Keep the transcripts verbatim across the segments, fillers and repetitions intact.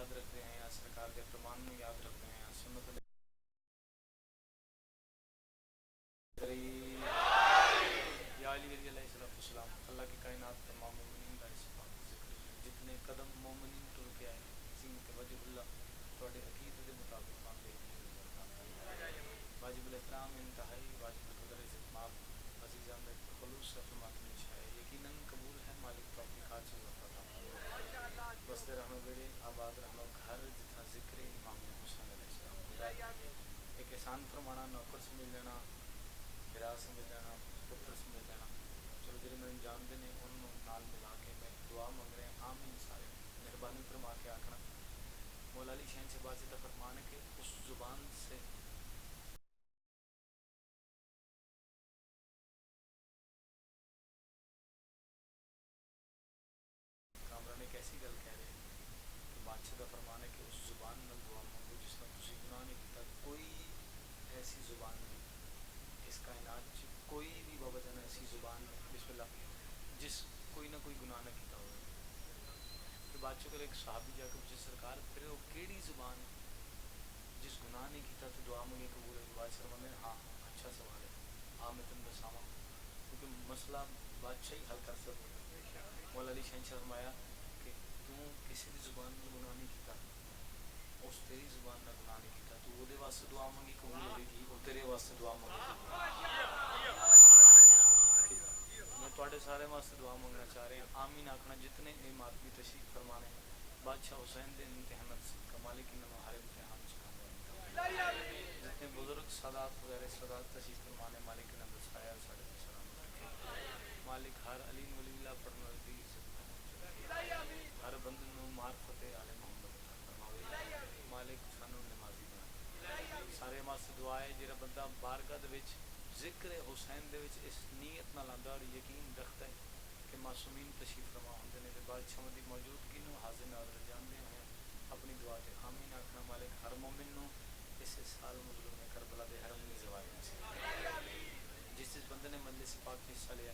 یاد رکھدے ہیں، سرکار دے فرمان نوں یاد رکھدے ہیں، سنت دے یا علی علیہ الصلوۃ والسلام، اللہ کی کائنات تمام مومنین دا اس پاک ذکر ہے۔ جتنے قدم مومنین ٹر کے آئے، زینت وجہ اللہ تہاڈے عقیدے دے مطابق کامیابی دی نظر عطا فرمائے۔ واجب الاحترام، انتہائی واجب القدر عزت مآب عزیزاں دے خلوص سے فرماتے ہیں شاعر، یقیناً قبول ہے مالک، توفیقات سے وفا عطا فرمائے۔ بستے رہنو بیڑے، آباد رہنو گھر، جتھاں ذکر امام حسین علیہ السلام ہوندا ہے۔ ایک احسان فرمانا، نوکر سمجھ لینا، بھرا سمجھ لینا، پتر سمجھ لینا۔ چلو، جڑے مینوں جانتے نے، انہاں نال ملا کے میں دعا منگ رہے ہیں۔ آمین سارے۔ مہربانی فرما کے آکھنا، مولا علی شہنشاہ بادشاہ دا فرمان ہے کہ اس زبان سے کامران ایک ایسی گل کہہ رہے ہیں کہ بادشاہ دا فرمان ہے کہ اس زبان نال دعا منگو جس نال تسی گناہ نہیں کیتا۔ کوئی ایسی زبان نہیں اس کائنات چ، کوئی بھی بابا جان ایسی زبان نہیں، بسم اللہ، جس کوئی نہ کوئی گناہ نہ کیتا ہوئے۔ پھر بادشاہ کول ایک صحابی جا کے پوچھے، سرکار، پھر وہ کیڑی زبان جس گناہ نہیں کیتا تو دعا منگے قبول ہوئی؟ بادشاہ فرماندے نے، ہاں، اچھا سوال ہے، آ میں تینوں دساواں، کیونکہ مسئلہ بادشاہ ہی حل کر سکدا۔ مولا علی شہنشاہ فرمایا کہ تو کسی دی زبان نال گناہ نہیں کیتا، اس تیری زبان نال گناہ نہیں کیتا، تو اودے واسطے دعا منگی قبول ہوئے گی، او تیرے واسطے دعا منگی قبول ہوئے گی۔ میں تہاڈے سارے واسطے دعا منگنا چاہ رہے ہیں، آمین آکھنا۔ جتنے اے ماتمی تشریف فرما نے، بادشاہ حسین دے امتحانات صدقہ مالک انہاں نوں ہر امتحان چ کامیابی عطا فرمائے۔ جتنے بزرگ، سادات، وغیرہ سادات تشریف فرما نے، مالک انہاں دا سایہ ساڈے تے سلامت رکھے۔ مالک ہر علی ولی اللہ پڑھن والے دی عزت محفوظ رکھے۔ ہر بندے نوں معرفت آل محمد عطا فرماوے۔ مالک سانوں نمازی بنائے۔ سارے واسطے دعا ہے، جڑا بندہ بارگاہ دے وچ ذکر حسین دے وچ اس نیت نال آندا اور یقین رکھدا ہے کہ معصومین تشریف فرما ہوندے نے تے بادشاہاں دی موجودگی نوں حاضر ناظر جاندے ہوئے اپنی دعا تے آمین آکھنا۔ مالک ہر مومن نوں اس سال مظلوم کربلا دے حرم دی زیارت نصیب فرما۔ جس جس بندے نے مجلس پاک حصہ لیا،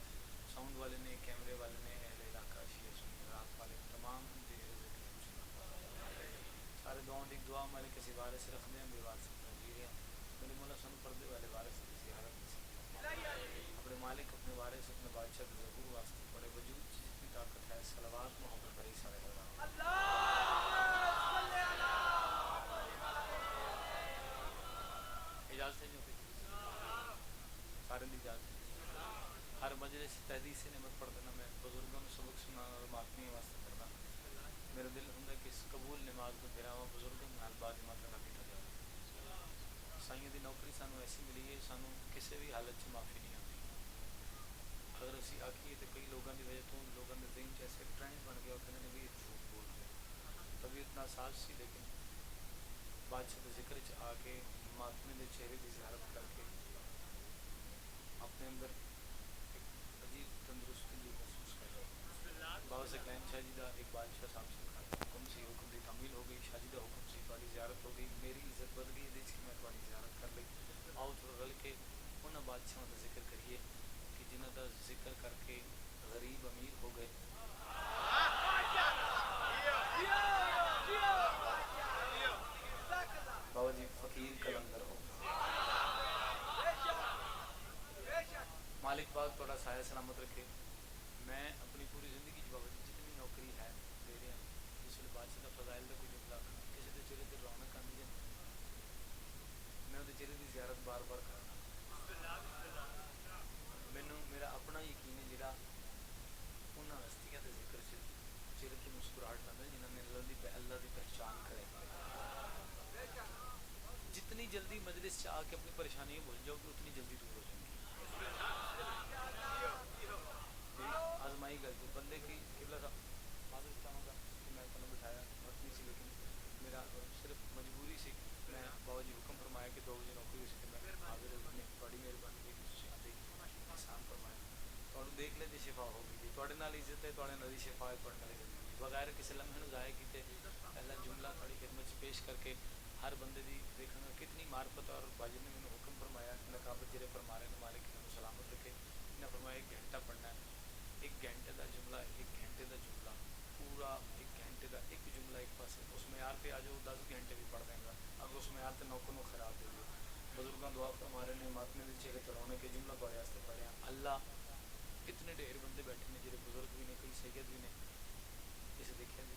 ساؤنڈ والے نے، کیمرے والے نے، اہل علاقہ، شیعہ سنی حضرات، مالک تمام دے رزق دے خوش نصیب۔ سارے دعاؤں دی دعا، مالک اسی وارث رکھدے ہیں، بے وارث اپنا جی رہے ہیں۔ میرے مولا سانوں پردے والے وارث دی زیارت نصیب فرما۔ اپنے مالک، اپنے وارث، اپنے بادشاہ دے ظہور واسطے بڑے وجود جس کی طاقت ہے، صلوات محمد پر ہی سارے حضرات۔ اجازت ہے جو کہ سارے دی اجازت ہے۔ ہر مجلس تحدیث نعمت پڑھ دینا، میں بزرگاں نوں سبق سنانا اور ماتمیاں واسطے کرنا۔ میرا دل ہوندا کہ اس قبول نماز نوں بھراواں بزرگاں دے نال با جماعت ادا کیتا جاوے۔ سائیاں دی نوکری سانوں ایسی ملی ہے، سانوں کسے وی حالت چ معافی نہیں آندی۔ اگر اسی آکھیے تے کئی لوگاں دی وجہ توں لوگاں دے ذہن چ ایسے ٹرینڈ بن گیا، وہ کہندے نے بھی یہ جھوٹ بول رہے۔ طبیعت ناساز سی، لیکن بادشاہ دے ذکر چ آ کے ماتمی دے چہرے دی زیارت کر کے اپنے اندر ایک عجیب تندرستی جی محسوس کر رہے۔ بابا ثقلین شاہ جی دا ایک بادشاہ صاحب سے حکم سی، حکم دی تعمیل ہو گئی، شاہ جی دا حکم سی، تہاڈی زیارت ہو گئی، میری عزت ودھ گئی، ادھے چ کہ میں تہاڈی زیارت کر لئی۔ آؤ تھوڑا رل کے انہاں بادشاہاں دا ذکر کریے کہ جنہاں دا ذکر کر کے غریب امیر ہو گئے۔ بابا جی فقیر قلندر ہو۔ مالک پاک تہاڈا سایہ سلامت رکھے۔ میں اپنی پوری زندگی چ بابا جی جتنی نوکری ہے دے رہے ہیں، جس ویلے بادشاہ دا فضائل دا کوئی جملہ آکھنا، کسی دے چہرے تے رونق آندی ہے، میں اودے چہرے دی زیارت بار بار کراں۔ مینوں میرا اپنا یقین ہے جڑا انہاں ہستیاں دے ذکر چ چہرے تے مسکراہٹ لاندے جنہاں نے اللہ دی پہ-، اللہ دی پہچان کرے۔ جتنی جلدی مجلس چ آ کے اپنی پریشانیاں بھل جاؤ گے، اتنی جلدی دور ہو جائیں گی۔ آزمائی گل جی، بندے کی قبلہ صاحب معذرت چاہوں گا کہ میں تمہیں بٹھایا، وقت نہیں سی، لیکن میرا صرف مجبوری سی۔ میں بابا جی حکم فرمایا کہ دو بجے نوکری ہو سکے، میں حاضر ہو، بڑی مہربانی جی کہ تسی آندے احسان فرمایا۔ تہاڈوں دیکھ لے جی شفا ہو گئی جی، تہاڈے نال عزت ہے، تہاڈے نال ہی شفا ہے، تہاڈے نال ہی زندگی ہے۔ بغیر کسے لمحے نوں ضائع کیتے پہلا جملہ تہاڈی خدمت چ پیش کر کے ہر بندے دی دیکھاں گا کتنی معرفت ہے۔ اور باجی نے مینوں حکم فرمایا، نقابت جڑے فرما رہے نے، مالک انہاں نوں سلامت رکھے، انہاں فرمایا ایک گھنٹہ پڑھنا ہے، ایک گھنٹے دا جملہ، ایک گھنٹے دا جملہ، وہ پورا ایک گھنٹے دا ایک جملہ ایک پاسے، اس معیار تے آ جاؤ، دس گھنٹے بھی پڑھ دیں گا، اگر اس معیار تے نوکر نو خراب دے دو۔ بزرگاں دعا فرما رہے نے، ماتمے دے چہرے تے رونق ہے، جملہ تہاڈے واسطے پڑھیا۔ اللہ، اتنے ڈھیر بندے بیٹھے نے جڑے بزرگ بھی نے، کئی سید بھی نے، کسے دیکھیا جی؟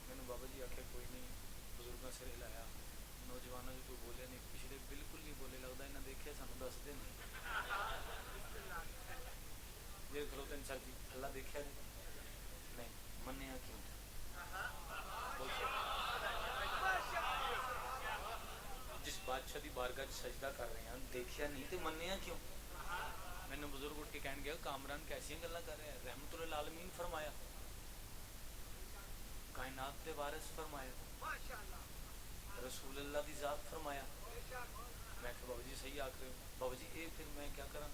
مینوں بابا جی آکھیا، کوئی نہیں، بزرگاں سر ہلایا، نوجواناں جو کوئی بولیا نہیں، پچھلے بالکل نہیں بولے، لگدا انہاں دیکھیا سانوں دس دے نہیں۔ جے کھلوتے نے، سر جی، اللہ دیکھیا جی؟ نہیں، منیا کیوں؟ بول سر۔ جس بادشاہ دی بارگاہ چ سجدہ کر رہے ہیں، دیکھیا نہیں تے منیا کیوں؟ مینوں بزرگ اٹھ کے کہن گیا، کامران کیسیاں گلاں کر رہے ہیں؟ رحمت للعالمین فرمایا، کائنات دے وارث فرمایا، رسول اللہ دی ذات فرمایا۔ میں کہ بابا جی صحیح آکھ رہے ہو۔ بابا جی اے پھر میں کیا کراں؟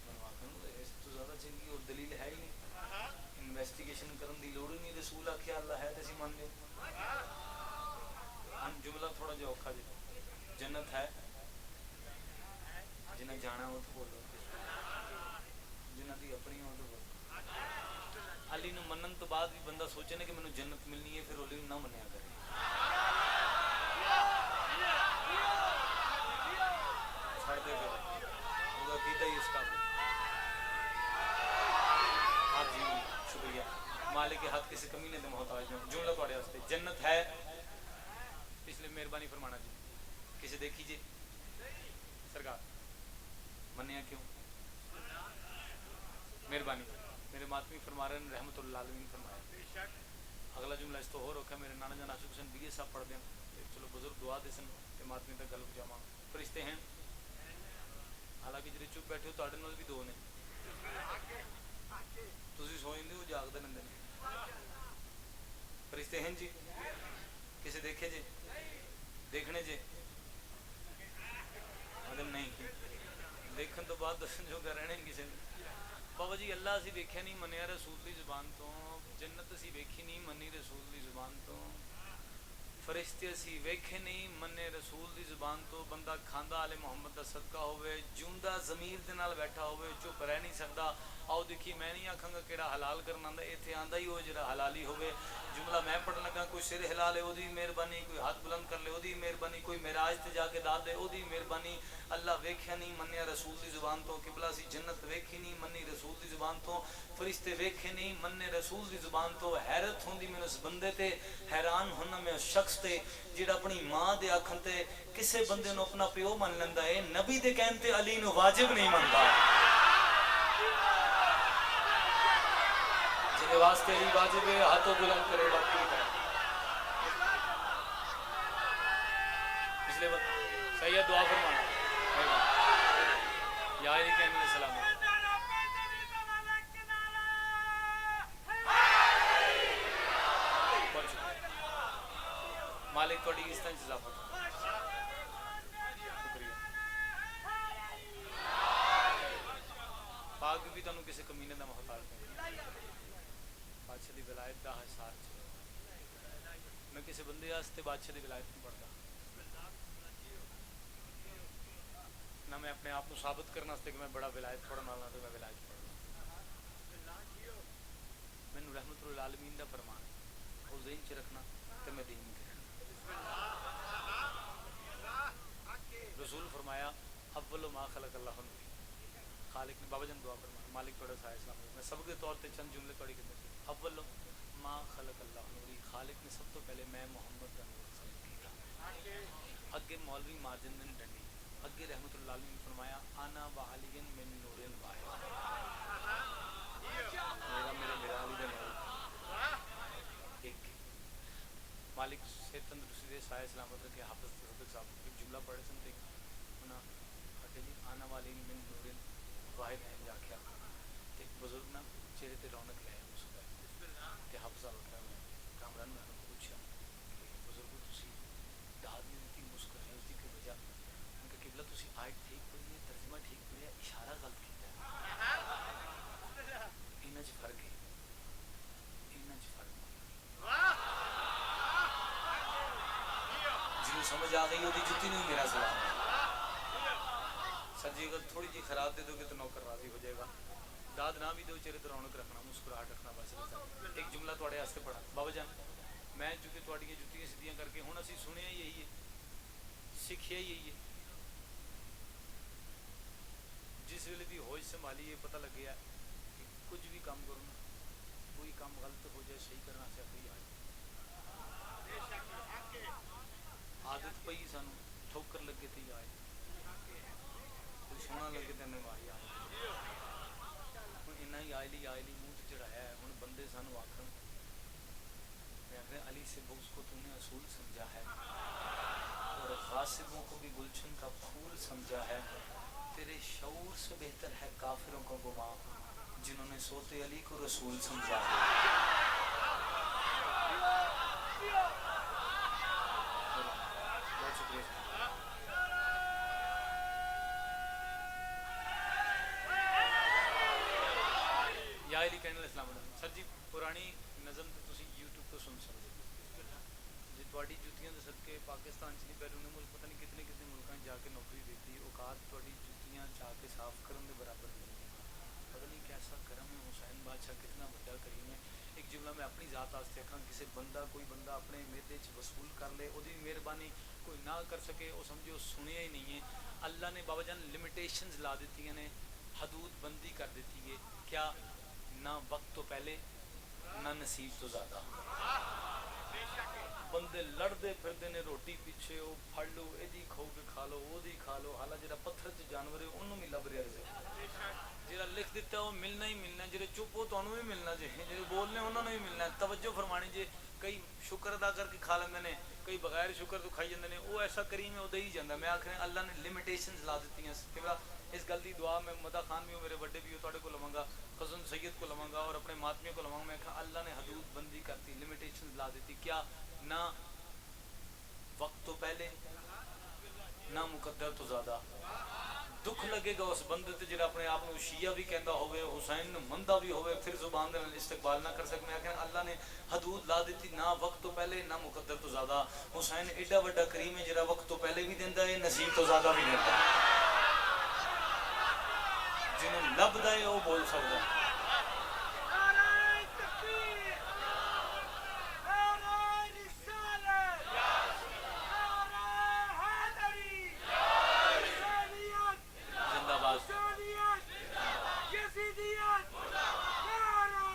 مینوں آکھن، اس تو زیادہ چنگی اور دلیل ہے ہی نہیں۔ انویسٹیگیشن کرن دی لوڑ ہی نہیں، رسول آکھیا اللہ ہے تے اسی من لیا۔ ہن جملہ تھوڑا جہا اوکھا جی، جنت ہے؟ جنہاں جانا ہے وہ تو بولو، جنہاں دی اپنی ہے وہ تو بولو۔ علی نو منن تو بعد بھی بندہ سوچے نا کہ مینوں جنت ملنی ہے، پھر علی نو نہ منیا کرے۔ چھڑ دے پھر، وہ عقیدہ ہی اس قابل۔ ہاں جی، شکریہ۔ مالک حق کسی کمینے دے محتاج نہ۔ جملہ تہاڈے واسطے، جنت ہے؟ پچھلے مہربانی فرمانا جی، کسے دیکھی جی؟ سرکار، منیا کیوں؟ مہربانی۔ میرے ماتمی فرما رہے ہیں، رحمت للعالمین فرمایا۔ اگلا جملہ اس تو ہور اوکھا، میرے نانا جان آصف حسین بی اے صاحب پڑھدے ہیں۔ تے چلو بزرگ دعا دے سن تے ماتمی تک گل پہنچاواں۔ فرشتے ہیں؟ حالانکہ جڑے چپ بیٹھے ہو، تہاڈے نال بھی دو نے۔ تسی سو جاندے ہو، جاگدے رہندے نے۔ فرشتے ہیں جی؟ کسے دیکھے جے؟ دیکھنے جے؟ مطلب نہیں۔ دیکھن تو بعد دسن جو کر رہنے کسے نے۔ بابا جی، اللہ اسی ویکھیا نہیں، منیا رسول دی زبان تو۔ جنت اسی ویکھی نہیں، منی رسول دی زبان تو۔ فرشتے اسی ویکھے نہیں، منے رسول دی زبان تو۔ بندہ کھاندا آل محمد دا صدقہ ہووے، جیوندا ضمیر دے نال بیٹھا ہووے، چپ رہ نہیں سکدا۔ آؤ دیکھی، میں نہیں آکھاں گا کیڑا حلال کرن آندا، ایتھے آندا ہی او جڑا حلالی ہووے۔ جملہ میں پڑھن لگا، کوئی سر ہلا لے، او دی مہربانی، کوئی ہاتھ بلند کر لے، او دی مہربانی، کوئی معراج تے جا کے داد دے، او دی مہربانی۔ اللہ ویکھیا نہیں، منیا رسول دی زبان تو۔ قبلہ اسی جنت ویکھی نہیں، منی رسول دی زبان تو۔ فرشتے ویکھے نہیں، منے رسول دی زبان تو۔ حیرت ہوندی مینوں اس بندے تے، حیران ہونا میں اس شخص تے، جیڑا اپنی ماں دے آکھن تے کسے بندے نو اپنا پیو من لیندا ہے، نبی دے کہن تے علی نو واجب نہیں مندا۔ جیندے واسطے علی واجب ہے، ہاتھ او بلند کرے، باقی کرے۔ پچھلے وقت سید دعا فرمانا۔ یا علی کہنے سلام۔ بہت شکریہ۔ مالک تہاڈی عزتاں چ اضافہ کرے۔ شکریہ۔ پاک بی بی تانوں کسے کمینے دا محتاج نہیں۔ بادشاہ دی ولایت دا حصار چ۔ میں کسے بندے واسطے بادشاہ دی ولایت نہیں پڑھدا۔ نہ میں اپنے آپ کو ثابت کرنے واسطے کہ میں بڑا ولایت پڑھن والا ہاں تے میں ولایت پڑھنا۔ مینوں رحمت للعالمین دا فرمان ہے، او ذہن چ رکھنا تے میں دین تے رہنا۔ رسول فرمایا، اول ما خلق اللہ نوری۔ خالق نے، بابا جان دعا فرمانا، مالک تہاڈا سایہ سلامت۔ میں سبق دے طور تے چند جملے تہاڈی خدمت چ۔ اول ما خلق اللہ نوری، خالق نے سب تو پہلے میں محمد دا نور خلق کیتا۔ اگے مولوی مارجن نے ڈنڈی، اگے رحمت اللہ علیہ نے فرمایا، انا و علی من نور واحد۔ میرا، میرے، میرا علی دا نور ایک۔ مالک صحت تندرستی دے، سایہ سلامت رکھے۔ حافظ تصدق صاحب ایک جملہ پڑھے سن تے انہاں آکھیا جی، انا و علی من نور واحد انج آکھیا تے بزرگ نا چہرے تے رونق لے آئے، مسکرائے۔ تے حافظ صاحب آکھیا، میں کامران میں انہاں کو پوچھیا کہ بزرگو، تسی داد نہیں دتی، مسکرائے، اس دی کوئی وجہ؟ انہاں کہ قبلہ، تسی آیت ٹھیک پڑھی ہے، ترجمہ ٹھیک پڑھیا، اشارہ غلط کیتا ہے۔ انہاں چ فرق ہے، انہاں چ فرق ہے۔ جنوں سمجھ آ گئی، وہ دی جتی نہیں، میرا سلام ہے۔ سر جی، اگر تھوڑی جی خراب دے دو گے تو نوکر راضی ہو جائے گا۔ یاد نہ وی دے، چہرے تے رونق رکھنا، مسکراہٹ رکھنا، بس ایک جملہ تہاڈے واسطے پڑھا۔ بابا جان، میں چونکہ تہاڈیاں جتیاں سدیاں کر کے، ہن اسی سنیا ہی یہی ہے، سکھیا ہی یہی ہے۔ جس ویلے دی ہوش سنبھالی ہے، پتہ لگیا ہے کہ کچھ بھی کام کرو نا، کوئی کام غلط ہو جائے، صحیح کرنا سے کوئی آج عادت پئی سانوں، ٹھوکر لگے تے ہی آئے، کوئی سونا لگے تے نوائی آئے۔ ہن انہاں ہی آئلی آئلی منہ تے چڑھایا ہے۔ ہن بندے سانوں آکھن، میں آکھنا، علی سے بغض کو تو نے اصول سمجھا ہے اور غاصبوں کو بھی گلشن کا پھول سمجھا ہے۔ تیرے شعور سے بہتر ہے کافروں کا گمان، جنہوں نے سوتے علی کو رسول سمجھا ہے۔ بہت شکریہ۔ یا علی کینڈل، السلام علیکم۔ سر جی، پرانی نظم تو تسی یوٹیوب تو سن سکتے ہو۔ جی، تہاڈی جتیاں دے صدقے پاکستان چ نہیں، بیرون ملک پتہ نہیں کتنے کتنے ملکاں چ جا کے نوکری دیتی، اوقات تہاڈی جتیاں چا کے صاف کرن دے برابر نہیں ہے۔ پتہ نہیں کیسا کرم ہے، حسین بادشاہ کتنا وڈا کریم ہے۔ ایک جملہ میں اپنی ذات واسطے آکھاں، کسے بندہ، کوئی بندہ اپنے معدے چ وصول کر لے، اودی بھی مہربانی، کوئی نہ کر سکے، او سمجھو سنیا ہی نہیں ہے۔ اللہ نے، بابا جان، لمیٹیشنز لا دتیاں نے، حدود بندی کر دتی ہے۔ کیا؟ نہ وقت تو پہلے، نہ نصیب تو زیادہ۔ بندے لڑدے پھردے نے روٹی پیچھے، او پھڑ لو، ایدی کھو کے کھا لو، اودی کھا لو، حالا جیڑا پتھر چ جانور ہے، انہوں بھی لب رہیا رزق۔ جیڑا لکھ دتا ہے، او ملنا ہی ملنا ہے، جیڑے چپ ہو، تانوں بھی ملنا جے، جیڑے بولنے، انہوں نے بھی ملنا ہے۔ توجہ فرمانی جے، کئی شکر ادا کر کے کھا لیندے نے، کئی بغیر شکر تو کھائی جاندے نے۔ او ایسا کریم ہے، او دئی جاندا۔ میں آکھنا، اللہ نے لمیٹیشنز لا دتیاں۔ قبلہ، اس گل دی دعا، میں مدح خان بھی ہو، میرے وڈے بھی ہو، تہاڈے کو لواں گا، خزن سید کو لواں گا اور اپنے ماتمیاں کو لواں گا۔ میں آکھاں، اللہ نے حدود بندی کرتی، لمیٹیشنز لا دتی۔ کیا؟ نہ وقت تو پہلے، نہ مقدر تو زیادہ۔ دکھ لگے گا اس بندے تے جڑا اپنے آپ نو شیعہ بھی کہندا ہوئے، حسین نو مندا بھی ہوئے، پھر زبان دے نال استقبال نہ کر سکے۔ میں آکھیا، اللہ نے حدود لا دتی، نہ وقت تو پہلے نہ مقدر تو زیادہ۔ حسین ایڈا وڈا کریم ہے جڑا وقت تو پہلے بھی دیندا ہے، نصیب تو زیادہ بھی دیندا ہے۔ جنوں لبدا ہے، او بول سکدا ہے۔ نعرہ تکبیر! نعرہ رسالت! نعرہ حیدری! حسینیت! زندہ باد۔ حسینیت! یزیدیت! نعرہ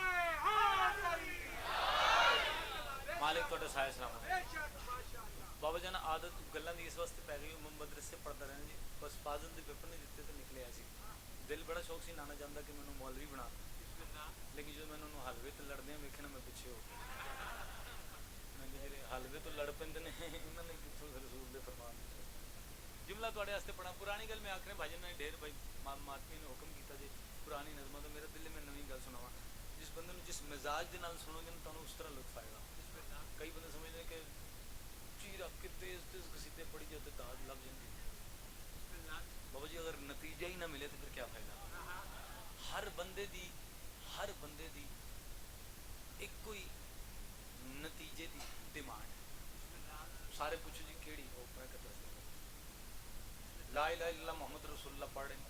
حیدری! مالک تہاڈا سایہ سلامت ہے۔ بے شک، ماشاءاللہ۔ بابا جان، عادت گلاں دی اس واسطے پے گئی، میں مدرسے پڑھدا رہنا جی، بس فاضل دے پیپر نہیں دتے تے نکلے آیا سی۔ دل بڑا شوق سی نانا جان دا کہ مینوں مولوی بنا، لیکن جدوں میں انہاں نوں حلوے تے لڑدیاں ویکھیا نا، میں پچھے ہو گیا۔ میں کہ جڑے حلوے تو لڑ پیندے نے، انہاں نے کتھوں رسول دے فرمان دے لڑ؟ جملہ تہاڈے واسطے پڑھاں، پرانی گل میں آکھنے بھائی جان نے ڈھیر بھائی ما-، ماتمی نے حکم کیتا جے، پرانی نظماں تو میرا دل ہے، میں نویں گل سناواں۔ جس بندے نوں جس مزاج دے نال سنو گے نا، تانوں اس طرح لطف آئے گا۔ کئی بندے سمجھدے کہ چیرا کے تیز تیز قصیدے پڑھی جاؤ تے داد لب جاندی۔ بابا جی، اگر نتیجہ ہی نہ ملے تو پھر کیا فائدہ؟ ہر بندے دی، ہر بندے دی ایک کوئی نتیجے دی ڈیمانڈ ہے۔ سارے پوچھو جی کیڑی؟ او اپنا کتر دے۔ لا الہ الا اللہ محمد رسول اللہ پڑھ رہے ہیں۔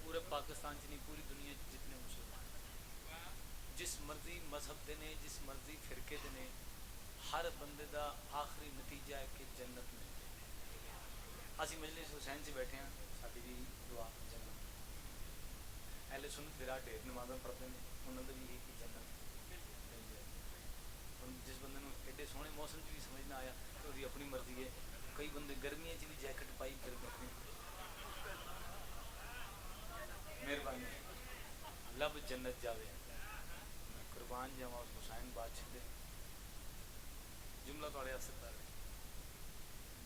پورے پاکستان چ نہیں، پوری دنیا چ جتنے مسلمان ہیں، جس مرضی مذہب دے نے، جس مرضی فرقے دے نے، ہر بندے دا آخری نتیجہ ہے کہ جنت مل جائے۔ اسی مجلس حسین چ بیٹھے ہیں، ساڈی بھی دعا جنت۔ اہل سنت وی رات ڈھیر نمازاں پڑھدے نے، انہاں دا بھی یہی کہ جنت مل جائے۔ ہن جس بندے نوں ایڈے سوہنے موسم چ بھی سمجھ نہ آیا، تے اوہدی اپنی مرضی ہے۔ کئی بندے گرمیاں چ بھی جیکٹ پائی پھردے نے۔ مہربانی، لب جنت جاوے۔ میں قربان جاواں اس حسین بادشاہ دے۔ جملہ تہاڈے واسطے کر رہے۔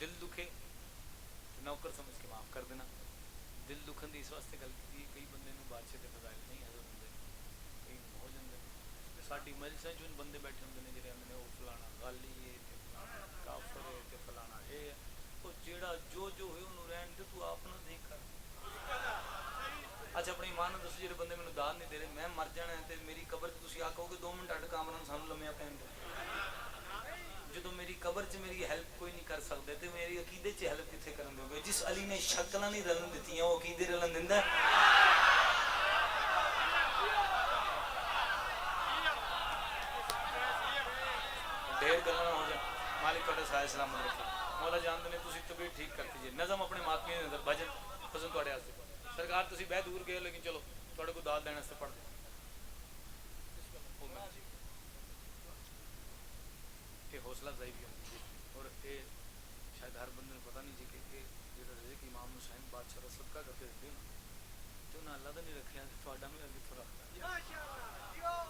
دل دکھے تے نوکر سمجھ کے معاف کر دینا۔ دل دکھن دی اس واسطے گل کیتی ہے، کئی بندے نوں بادشاہ دے فضائل نہیں ہضم ہوندے، کئی نوں ہو جاندے۔ ساڈی مجلساں چ ہن بندے بیٹھے ہوندے نے جڑے آندے نے، او فلانا غالی ہے تے فلانا کافر ہے تے فلانا اے ہے۔ او جیڑا جو جو ہوئے، انہوں رہن دے، تو آپ نہ دیکھ کر۔ اچھا، اپنے ایمان نال دسو، جڑے بندے مینوں داد نہیں دے رہے، میں مر جانا ہے تے میری قبر تے تسی آکھو گے، "دو منٹ ہٹ کامران، سانوں لمیا پین دے۔" جدوں میری قبر چ میری ہیلپ کوئی نہیں کر سکدے تے میری عقیدے چ ہیلپ کتھے کرن دیو گے؟ جس علی نے شکلاں نہیں رلن دتیاں، وہ عقیدے رلن دیندا ہے؟ ہو جائے۔ مالک تہاڈا سایہ سلامت رکھے۔ مولا جان دے نے تسی طبیعت ٹھیک کرتی جے۔ نظم اپنے ماتمیاں دے اندر، بھجن، حسن تہاڈے واسطے۔ سرکار تسی بہت دور گئے ہو، لیکن چلو، تہاڈے کو داد لین واسطے پڑھ دے۔ او میں، یہ حوصلہ افزائی بھی ہوندی ہے۔ اور یہ شاید ہر بندے نوں پتہ نہیں جی کہ یہ جڑا رزق امام حسین بادشاہ دا صدقہ کر کے دیندے نا، تے انہاں اللہ دا نہیں رکھیا، تے تہاڈا میں کتھوں رکھدا؟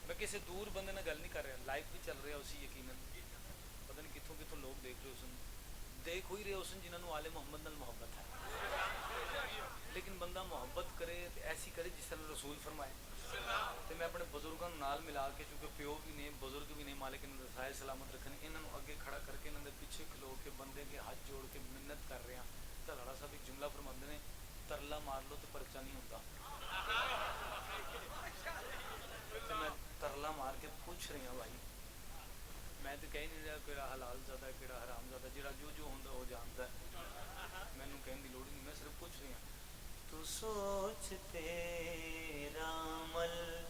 میں کسے دور بندے نال گل نہیں کر رہا، لائیو بھی چل رہا اسی یقیناً۔ پتہ نہیں کتھوں کتھوں لوگ دیکھ رہے ہوسن، دیکھ وہی رہے ہوسن جنہاں نوں آل محمد نال محبت ہے۔ لیکن بندہ محبت کرے تے ایسی کرے جس طرح رسول فرمائے۔ تے میں اپنے بزرگاں نوں نال ملا کے، چونکہ پیو بھی نے، بزرگ بھی نے، مالک انہاں دا سایہ سلامت رکھن، انہاں نوں اگے کھڑا کر کے، انہاں دے پیچھے کھلو کے، بندے کے ہاتھ جوڑ کے منت کر رہا۔ تلاڑا صاحب ایک جملہ فرماندے نے، "ترلا مار لو تے پرچہ نہیں ہوندا۔" تے میں ترلا مار کے پوچھ رہا، بھائی، میں تے کہہ نہیں رہا کیڑا حلال زادہ ہے، کیڑا حرام زادہ، جیڑا جو جو ہوندا وہ جاندا ہے۔ مینوں کہن دی لوڑ ہی نہیں، میں صرف پوچھ رہا۔ تو سوچ تیرا عمل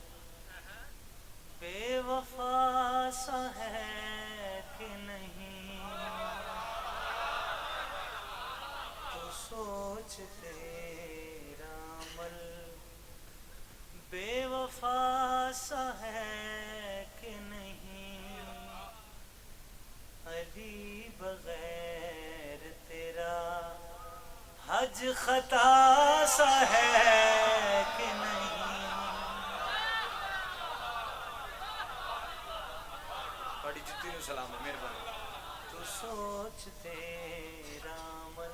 بے وفا سا ہے کہ نہیں؟ تو سوچ تیرا عمل بے وفا سا ہے کہ نہیں؟ علی بغیر تیرا حج خطا سا ہے کہ نہیں؟ تہاڈی جتی نوں سلام ہے، مہربانی۔ تو سوچ تیرا عمل۔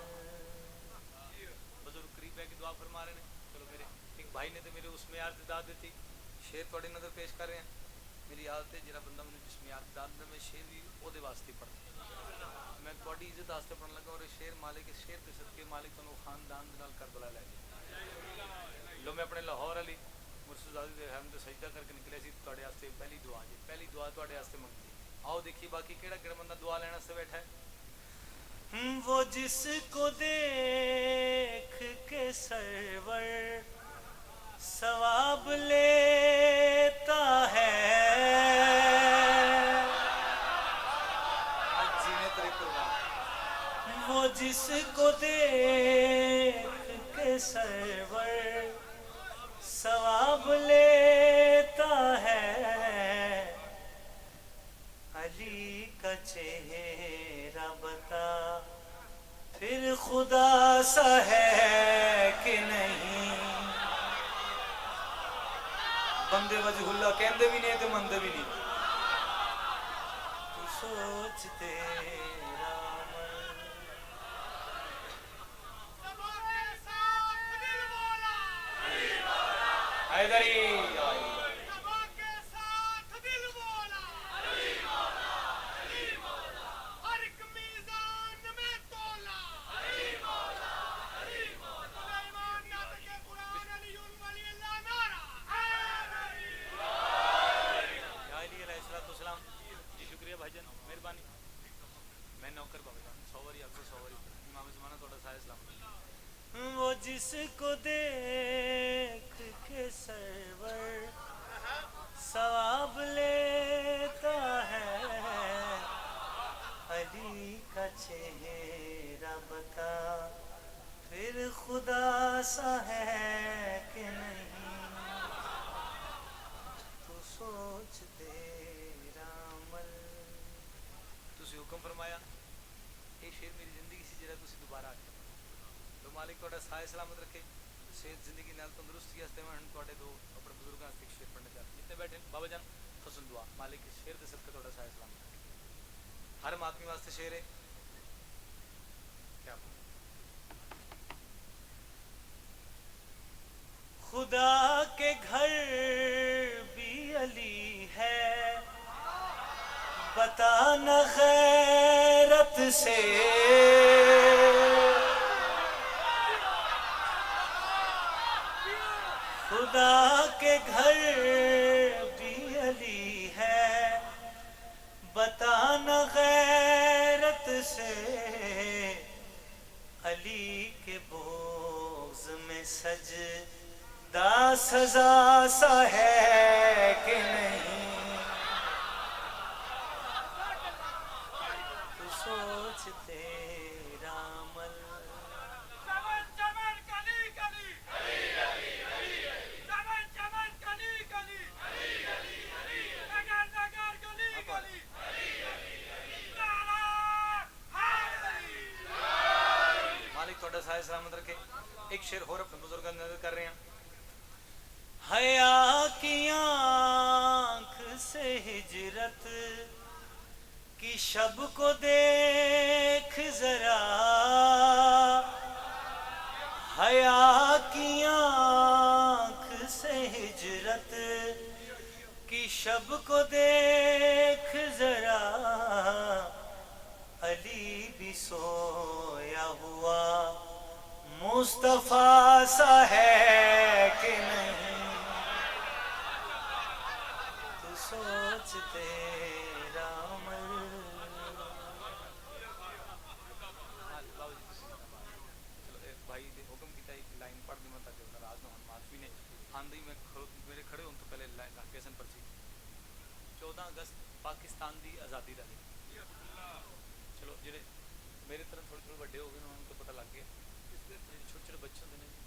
بزرگ قریب بہ کے دعا فرما رہے ہیں۔ چلو، میرے ایک بھائی نے تے میرے اس معیار تے داد دیتی، شعر تہاڈے نظر پیش کر رہے ہیں۔ میری عادت ہے، جڑا بندہ مینوں جس معیار تے داد دیندا، میں شعر بھی اودے واسطے پڑھنا۔ میں تہاڈی عزت واسطے پڑھن لگا، اور یہ شعر مالک، اس شعر دے صدقے مالک تہانوں خاندان دے نال کربلا لے جائے۔ لو، میں اپنے لاہور والی مرشد زادی دے حرم تے سجدہ کر کے نکلیا سی، تہاڈے واسطے پہلی دعا جی، پہلی دعا تہاڈے واسطے منگی۔ آؤ دیکھیے باقی کیڑا کیڑا بندہ دعا لینے واسطے بیٹھا ہے۔ وہ جس کو دیکھ کے سرور ثواب لیتا ہے۔ وہ جس کو دیکھ کے سرور ثواب لیتا ہے۔ علی کا چہرہ بتا، پھر خدا سا ہے کہ نہیں؟ بندے وجہ اللہ کہندے بھی نہیں تے مندے بھی نہیں۔ تو سوچ تیرا عمل۔ حیدری۔ یا علی علیہ الصلوۃ والسلام۔ جی شکریہ بھائی جان، مہربانی۔ میں نوکر بابا جان، سو واری آکھو، سو واری پڑھاں۔ امام زمانہ تہاڈا سایہ سلامت۔ وہ جس کو دیکھ کے سرور ثواب لیتا ہے، علی کا چہرہ بتا، پھر خدا سا ہے کہ نہیں؟ تو سوچ تیرا عمل۔ تسی حکم فرمایا، اے شعر میری زندگی سی جیڑا تسی دوبارہ آکھیا۔ تو مالک تہاڈا سایہ سلامت رکھے، صحت زندگی نال تندرستی واسطے میں ہن تہاڈے دو اپنے بزرگاں واسطے ایک شعر پڑھنا چاہتا ہوں۔ جتنے بیٹھے ہیں، بابا جان، حسن دعا، مالک اس شعر دے صدقے تہاڈا سایہ سلامت رکھے۔ ہر ماتمی واسطے شعر ہے۔ کیا بات۔ خدا کے گھر بھی علی ہے، بتا نہ غیرت سے۔ خدا کے گھر بھی علی ہے، بتا نہ غیرت سے۔ علی کے بغض میں سجدہ سزا سا ہے کہ نہیں؟ تیرا عمل۔ چمن چمن گلی گلی، چمن چمن گلی گلی، نگر نگر گلی گلی، نعرہ حیدری۔ مالک تہاڈا سایہ سلامت رکھے۔ ایک شعر ہور اپنے بزرگاں دی نذر کر رہے ہیں۔ حیا کی آنکھ سے ہجرت کی شب کو دیکھ ذرا، حیا کی آنکھ سے ہجرت کی شب کو دیکھ ذرا، علی بھی سویا ہوا مصطفیٰ سا ہے کہ نہیں؟ تو سوچ تیرا عمل۔ چلو، اے بھائی نے حکم کیتا، ایک لائن پڑھ دیواں تاکہ او ناراض نہ ہون، معافی نے۔ آندے ہی میں کھڑو-، میرے کھڑے ہون تو پہلے لا-، لگ گئے سن پرچی۔ چودہ اگست پاکستان دی آزادی دا دن۔ چلو، جڑے میرے طرح تھوڑے تھوڑے وڈے ہو گئے نے، انہاں نوں تو پتہ لگ گیا۔ جڑے چھوٹے چھوٹے بچے ہوندے نے جی،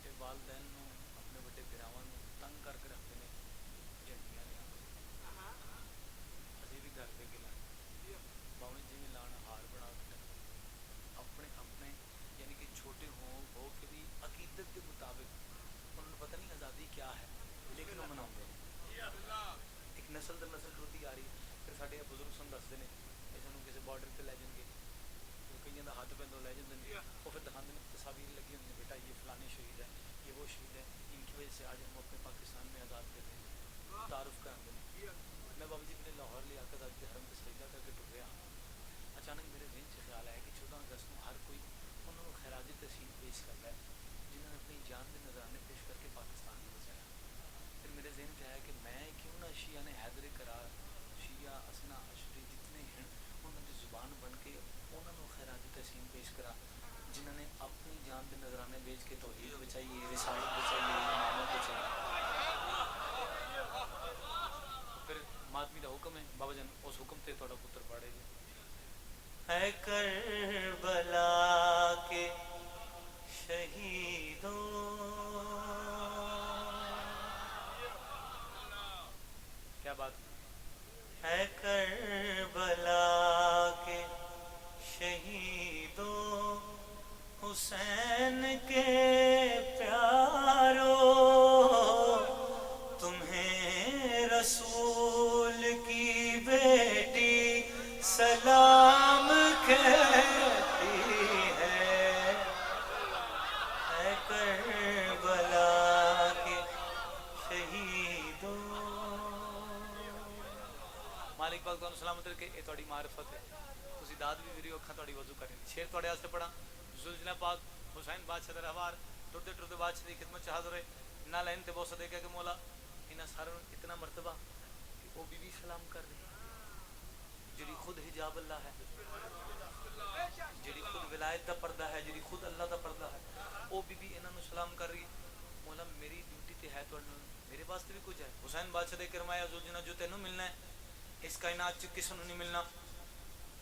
اے والدین نوں، اپنے وڈے بھراواں نوں تنگ کر کے رکھدے نے، جھنڈیاں لیاں۔ اسی بھی گھر دے اگے لائے، باویں جیویں لان، ہار بنا کے ٹنگن۔ اپنے اپنے، یعنی کہ چھوٹے ہو، ہو کے بھی عقیدت دے مطابق، انہاں نوں پتہ نہیں آزادی کیا ہے، لیکن وہ مناؤندے نے۔ ایک نسل در نسل ٹردی آ رہی۔ پھر ساڈے بزرگ سن دسدے نے، اے سانوں کسے بارڈر تے لے جان گے، کئیاں دا ہتھ پیندے لے جاندے نے۔ وہ پھر دکھاندے نے، تصاویر لگی ہوندی نے، بیٹا یہ فلانے شہید ہے، یہ وہ شہید ہے، ان کی وجہ سے آج ہم اپنے پاکستان میں آزاد پھر رہے ہیں، تعارف کراندے نے۔ میں بابا جی اپنے لاہور لیاقت آبادی دے حرم تے سجدہ کر کے ٹریا۔ اچانک میرے ذہن چ خیال آیا کہ چودہ اگست نوں ہر کوئی انہاں نوں خراج تحسین پیش کردا ہے، جنہاں نے اپنی جان دے نذرانے پیش کر کے پاکستان نوں بچایا۔ پھر میرے ذہن چ آیا کہ میں کیوں نہ شیعہ نے حیدر کرار، شیعہ، حسنا، عشری جتنے ہن، انہاں دی زبان بن کے انہاں نوں خراج تحسین پیش کراں، جنہاں نے اپنی جان دے نذرانے بیچ کے توحید بچائی ہے، رسالت بچائی ہے، امامت بچائی ہے۔ پھر ماتمی دا حکم ہے، بابا جان اس حکم تے تہاڈا پتر پڑھے گا۔ اے کربلا کے شہیدوں، کیا بات۔ اے کربلا کے شہیدوں، حسین کے پیارو، تمہیں رسول کی بیٹی سلام کہتی ہے۔ اے کربلا کے شہیدوں۔ مالک پاک تانوں سلامت رکھے، اے تہاڈی معرفت ہے۔ تسی داد وی ویریو، اکھاں تہاڈی وضو کرنی۔ شعر تہاڈے واسطے پڑھاں۔ زلزلہ پاک، حسین بادشاہ دا رہوار، ٹردے ٹردے بادشاہ دی خدمت چ حاضر ہوئے۔ نالین تے بوسہ دے کے کہ مولا، انہاں سارے نوں اتنا مرتبہ کہ او بی بی سلام کر رہی ہے، جڑی خود حجاب اللہ ہے، جڑی خود ولایت دا پردہ ہے، جڑی خود اللہ دا پردہ ہے، او بی بی انہاں نوں سلام کر رہی ہے۔ مولا، میری ڈیوٹی تے ہے تہاڈے نال، میرے واسطے بھی کچھ ہے۔ حسین بادشاہ دے کرمایا، زلجنہ جو تینوں ملنا ہے، اس کائنات چ کسے نوں نہیں ملنا۔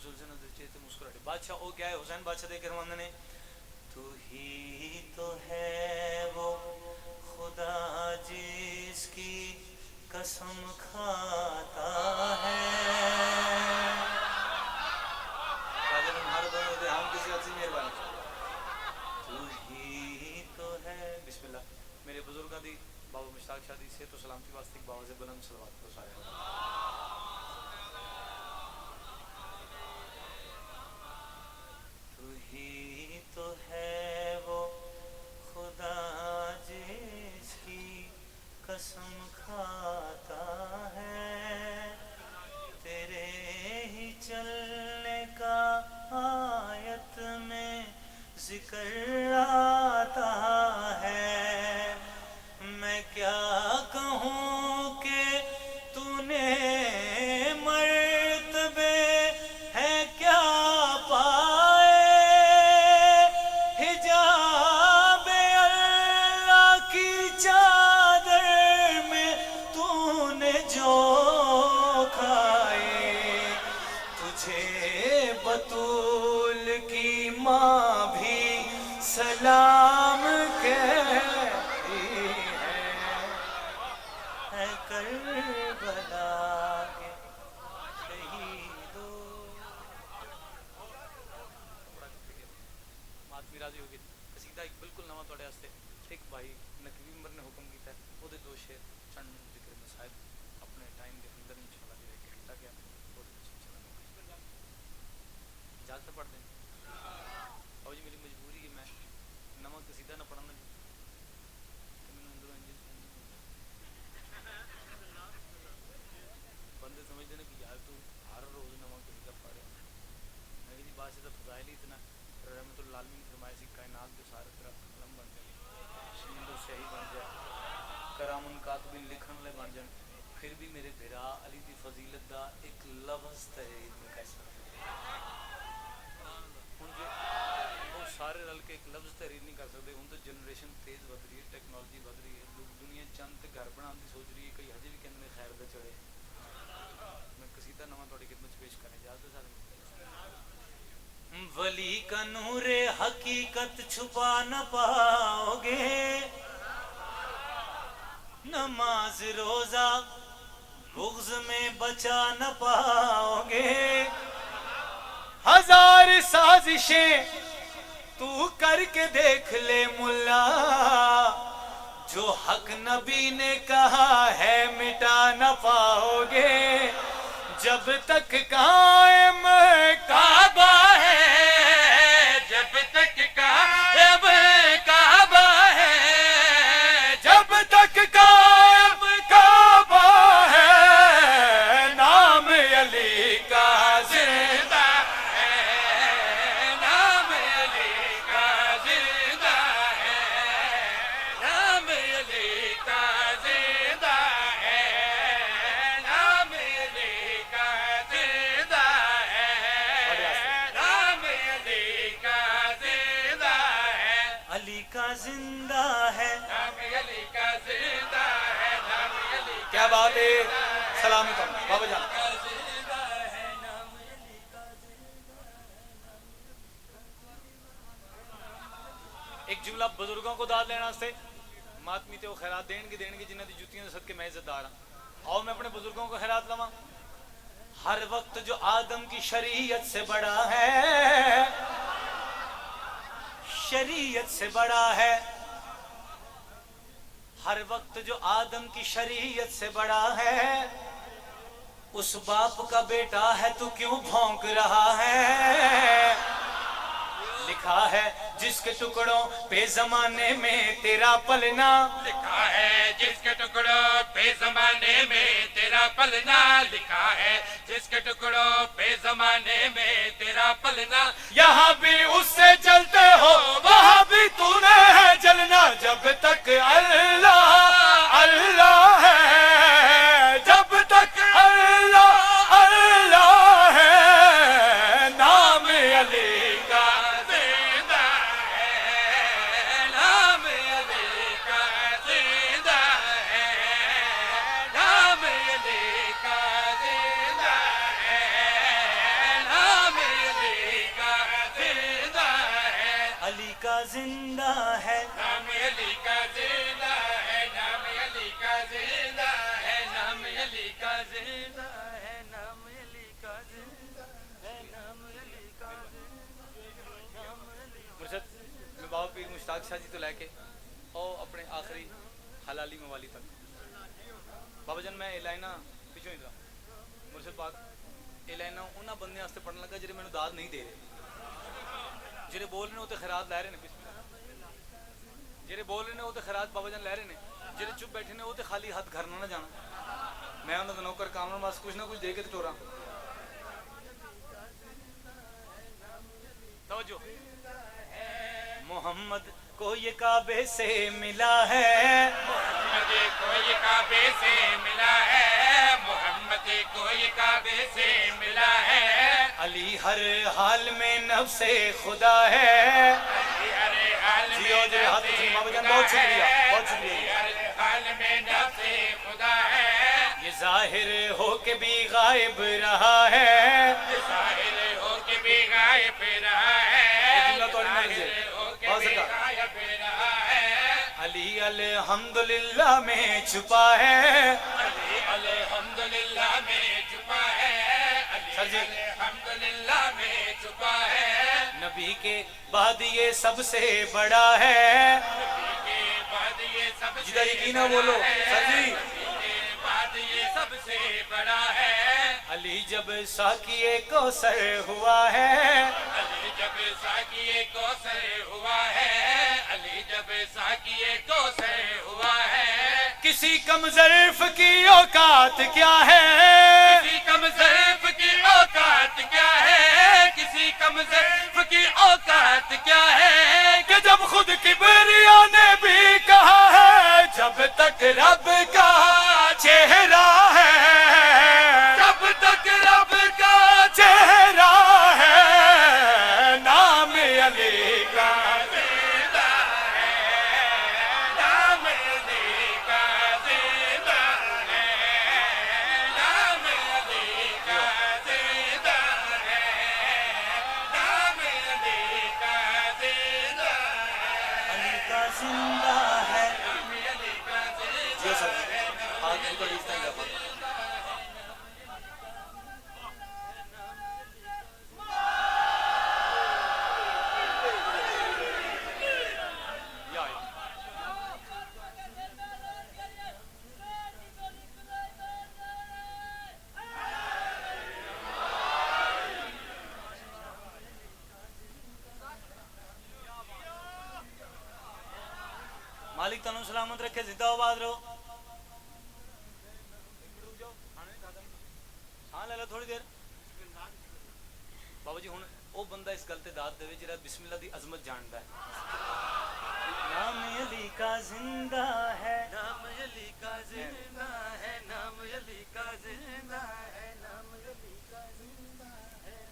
زلجنہ دے چہرے تے مسکراہٹ۔ بادشاہ او کیا ہے؟ حسین بادشاہ دے کرماندے نے، تو ہی تو ہے وہ خدا جس کی قسم کھاتا ہے۔ قادر ہم ہر بندے تے ہم کسے اچھی مہربانی۔ تو ہی تو ہے۔ بسم اللہ۔ میرے بزرگاں دی، بابا مشتاق شاہ دی صحت و سلامتی واسطے ایک باواز بلند صلوات پڑھو سارے۔ تو ہی تو ہے وہ خدا جس کی قسم کھاتا ہے، تیرے ہی چلنے کا آیت میں ذکر آتا ہے۔ میں کیا کہوں کہ تو نے مرتبے ہیں کیا پائے، حجاب اللہ کی چادر میں تو نے جو کھائے، تو مجھے بتول کی ماں بھی سلام کہتی ہے، اے کربلا کے شہیدوں۔ ماتمی راضی ہو گئی۔ قصیدہ ایک بالکل نواں تہاڈے واسطے۔ ایک بھائی نقوی عمر نے حکم کیتا ہے، اودے دو شعر، چند ذکر مسائل اپنے ٹائم دے اندر، انشاءاللہ جیڑا ایک گھنٹہ گیا، اودے وچ انشاءاللہ میں پیش کرنا۔ اجازت ہے پڑھ دیں؟ او جی، میری مجبوری ہے، میں نواں قصیدہ نہ پڑھنا جی، تے مینوں اندروں انج، انج ہوندا۔ بندے سمجھدے نے کہ یار تو ہر روز نواں قصیدہ پڑھ رہے ہیں۔ میں کہا جی، بادشاہ دا فضائل ہی اتنا، رحمت للعالمین فرمایا سی، کائنات دے سارے درخت قلم بن جان، سمندر سیاہی بن جائے، کرام کاتبین لکھن والے بن جان، پھر بھی میرے بھرا علی دی فضیلت دا ایک لفظ تحریر نہیں کر سکتے۔ ہن جو او سارے رل کے ایک لفظ تحریر نہیں کر سکتے، ہن تو جنریشن تیز ودھ رہی ہے، ٹیکنالوجی ودھ رہی ہے، لوگ دنیا چند تے گھر بنان دی سوچ رہی ہے، کئی ہجے بھی کہندے نے خیر دے چڑھے۔ میں قصیدہ نواں تہاڈی خدمت چ پیش کرنا، اجازت ہے سارے؟ ولی کا نور حقیقت چھپا نہ پاؤ گے، نماز روزہ بغض میں بچا نہ پاؤ گے۔ ہزار سازشیں تو کر کے دیکھ لے ملا، جو حق نبی نے کہا ہے مٹا نہ پاؤ گے۔ جب تک قائم کعبہ ہے، جب تک قائم کعبہ ہے، جب تک قائم کعبہ ہے، نام علی کا زندہ ہے، نام علی کا زندہ ہے، نام علی کا زندہ ہے، نام علی کا زندہ ہے، نام علی کا زندہ ہے۔ علی کا زندہ ہے۔ نام علی کا زندہ ہے، نام علی کا زندہ ہے۔ کیا بات ہے، سلامت ہوں بابا جان۔ ایک جملہ بزرگوں کو داد لینا سے، ماتمی تے وہ خیرات دین گے، دین گے، جنہاں دی جتیاں دے صدقے میں عزت دار ہاں۔ آؤ میں اپنے بزرگوں کو خیرات لواں۔ ہر وقت جو آدم کی شریعت سے بڑا ہے، شریعت سے بڑا ہے، ہر وقت جو آدم کی شریعت سے بڑا ہے، اس باپ کا بیٹا ہے تو کیوں بھونک رہا ہے؟ لکھا ہے جس کے ٹکڑوں پہ زمانے میں تیرا پلنا، لکھا ہے جس کے ٹکڑوں پہ زمانے میں تیرا پلنا، لکھا ہے جس کے ٹکڑوں پہ زمانے میں تیرا پلنا۔ یہاں بھی اس سے جلتے ہو، وہاں بھی تو نے ہے جلنا۔ جب تک اللہ اللہ ہے، جب تک اللہ اللہ ہے، نام علی کا زندہ ہے، نام علی کا زندہ ہے، نام علی کا زندہ ہے، نام علی کا زندہ ہے۔ علی کا زندہ ہے۔ نام علی کا زندہ ہے، نام علی کا زندہ ہے، نام علی کا زندہ ہے، نام علی کا زندہ ہے، نام علی کا زندہ ہے، نام علی۔ مرشد، میں بابا پیر مشتاق شاہ جی تو لے کے او اپنے آخری حلالی موالی تک۔ بابا جان، میں اے لائناں پچھوں ہی ترا۔ مرشد پاک، اے لائناں انہاں بندیاں واسطے پڑھن لگا جڑے مینوں داد نہیں دے رہے۔ جڑے بول رہے نے، او تے خیرات لے رہے نے، بسم اللہ۔ جڑے بول رہے نے، او تے خیرات بابا جان لے رہے نے۔ جڑے چپ بیٹھے نے، او تے خالی ہتھ گھر نہ نہ جانا۔ میں انہاں دا نوکر کامن بس کچھ نہ کچھ دے کے تے ٹوراں۔ توجہ۔ محمد کو یہ کعبے سے ملا ہے۔ محمد کو یہ کعبے سے ملا ہے، محمد کو یہ کعبے سے ملا ہے۔ علی ہر حال میں نفس خدا ہے۔ علی ہر حال جی، میں اور جی، ہاتھ نفس اٹھائیں، بابا جان، خدا بہت شکریہ، ہے۔ بہت شکریہ۔ علی ہر حال میں نفس خدا ہے۔ یہ ظاہر ہو کے بھی غائب رہا ہے۔ یہ ظاہر پہ رہا ہے، یہ جملہ تو نہیں ظاہر ہو کے بہت زیادہ۔ میرا یا پہ رہا ہے۔ علی الحمدللہ میں چھپا ہے۔ علی الحمدللہ میں چھپا ہے۔ علی سر جی۔ الحمدللہ میں چھپا ہے۔ نبی کے بعد یہ سب سے بڑا ہے۔ نبی کے بعد یہ سب سے جدا یقین ہے بولو، بڑا ہے۔ سر جی۔ نبی کے بعد یہ سب سے بڑا ہے۔ علی جب ساقی کوثر ہوا ہے۔ علی جب ساقی کوثر ہوا ہے۔ علی جب ساقی کوثر ہوا ہے۔ کسی کم ظرف کی اوقات کیا ہے؟ کسی کم ظرف کی اوقات کیا ہے؟ کسی کم ظرف کی اوقات کیا ہے؟ کہ جب خود کبریا نے بھی کہا ہے، جب تک رب کا چہرہ ہے، جب تک رب کا چہرہ ہے، نام علی کا زندہ ہے، نام علی کا زندہ ہے، نام علی کا زندہ ہے، نام علی کا زندہ ہے۔ علی کا زندہ ہے۔ نام علی کا زندہ ہے۔ جی سر، ہاتھ کو اس طرح مالک تانوں سلامت رکھے، زندہ آباد رہو۔ ساہ لے لو تھوڑی دیر۔ بابا جی، ہن او بندہ اس گل تے داد دے جڑا بسم اللہ دی عظمت جاندا ہے۔ نام علی کا زندہ ہے۔ نام علی کا زندہ ہے، نام علی کا زندہ ہے، نام علی کا زندہ ہے۔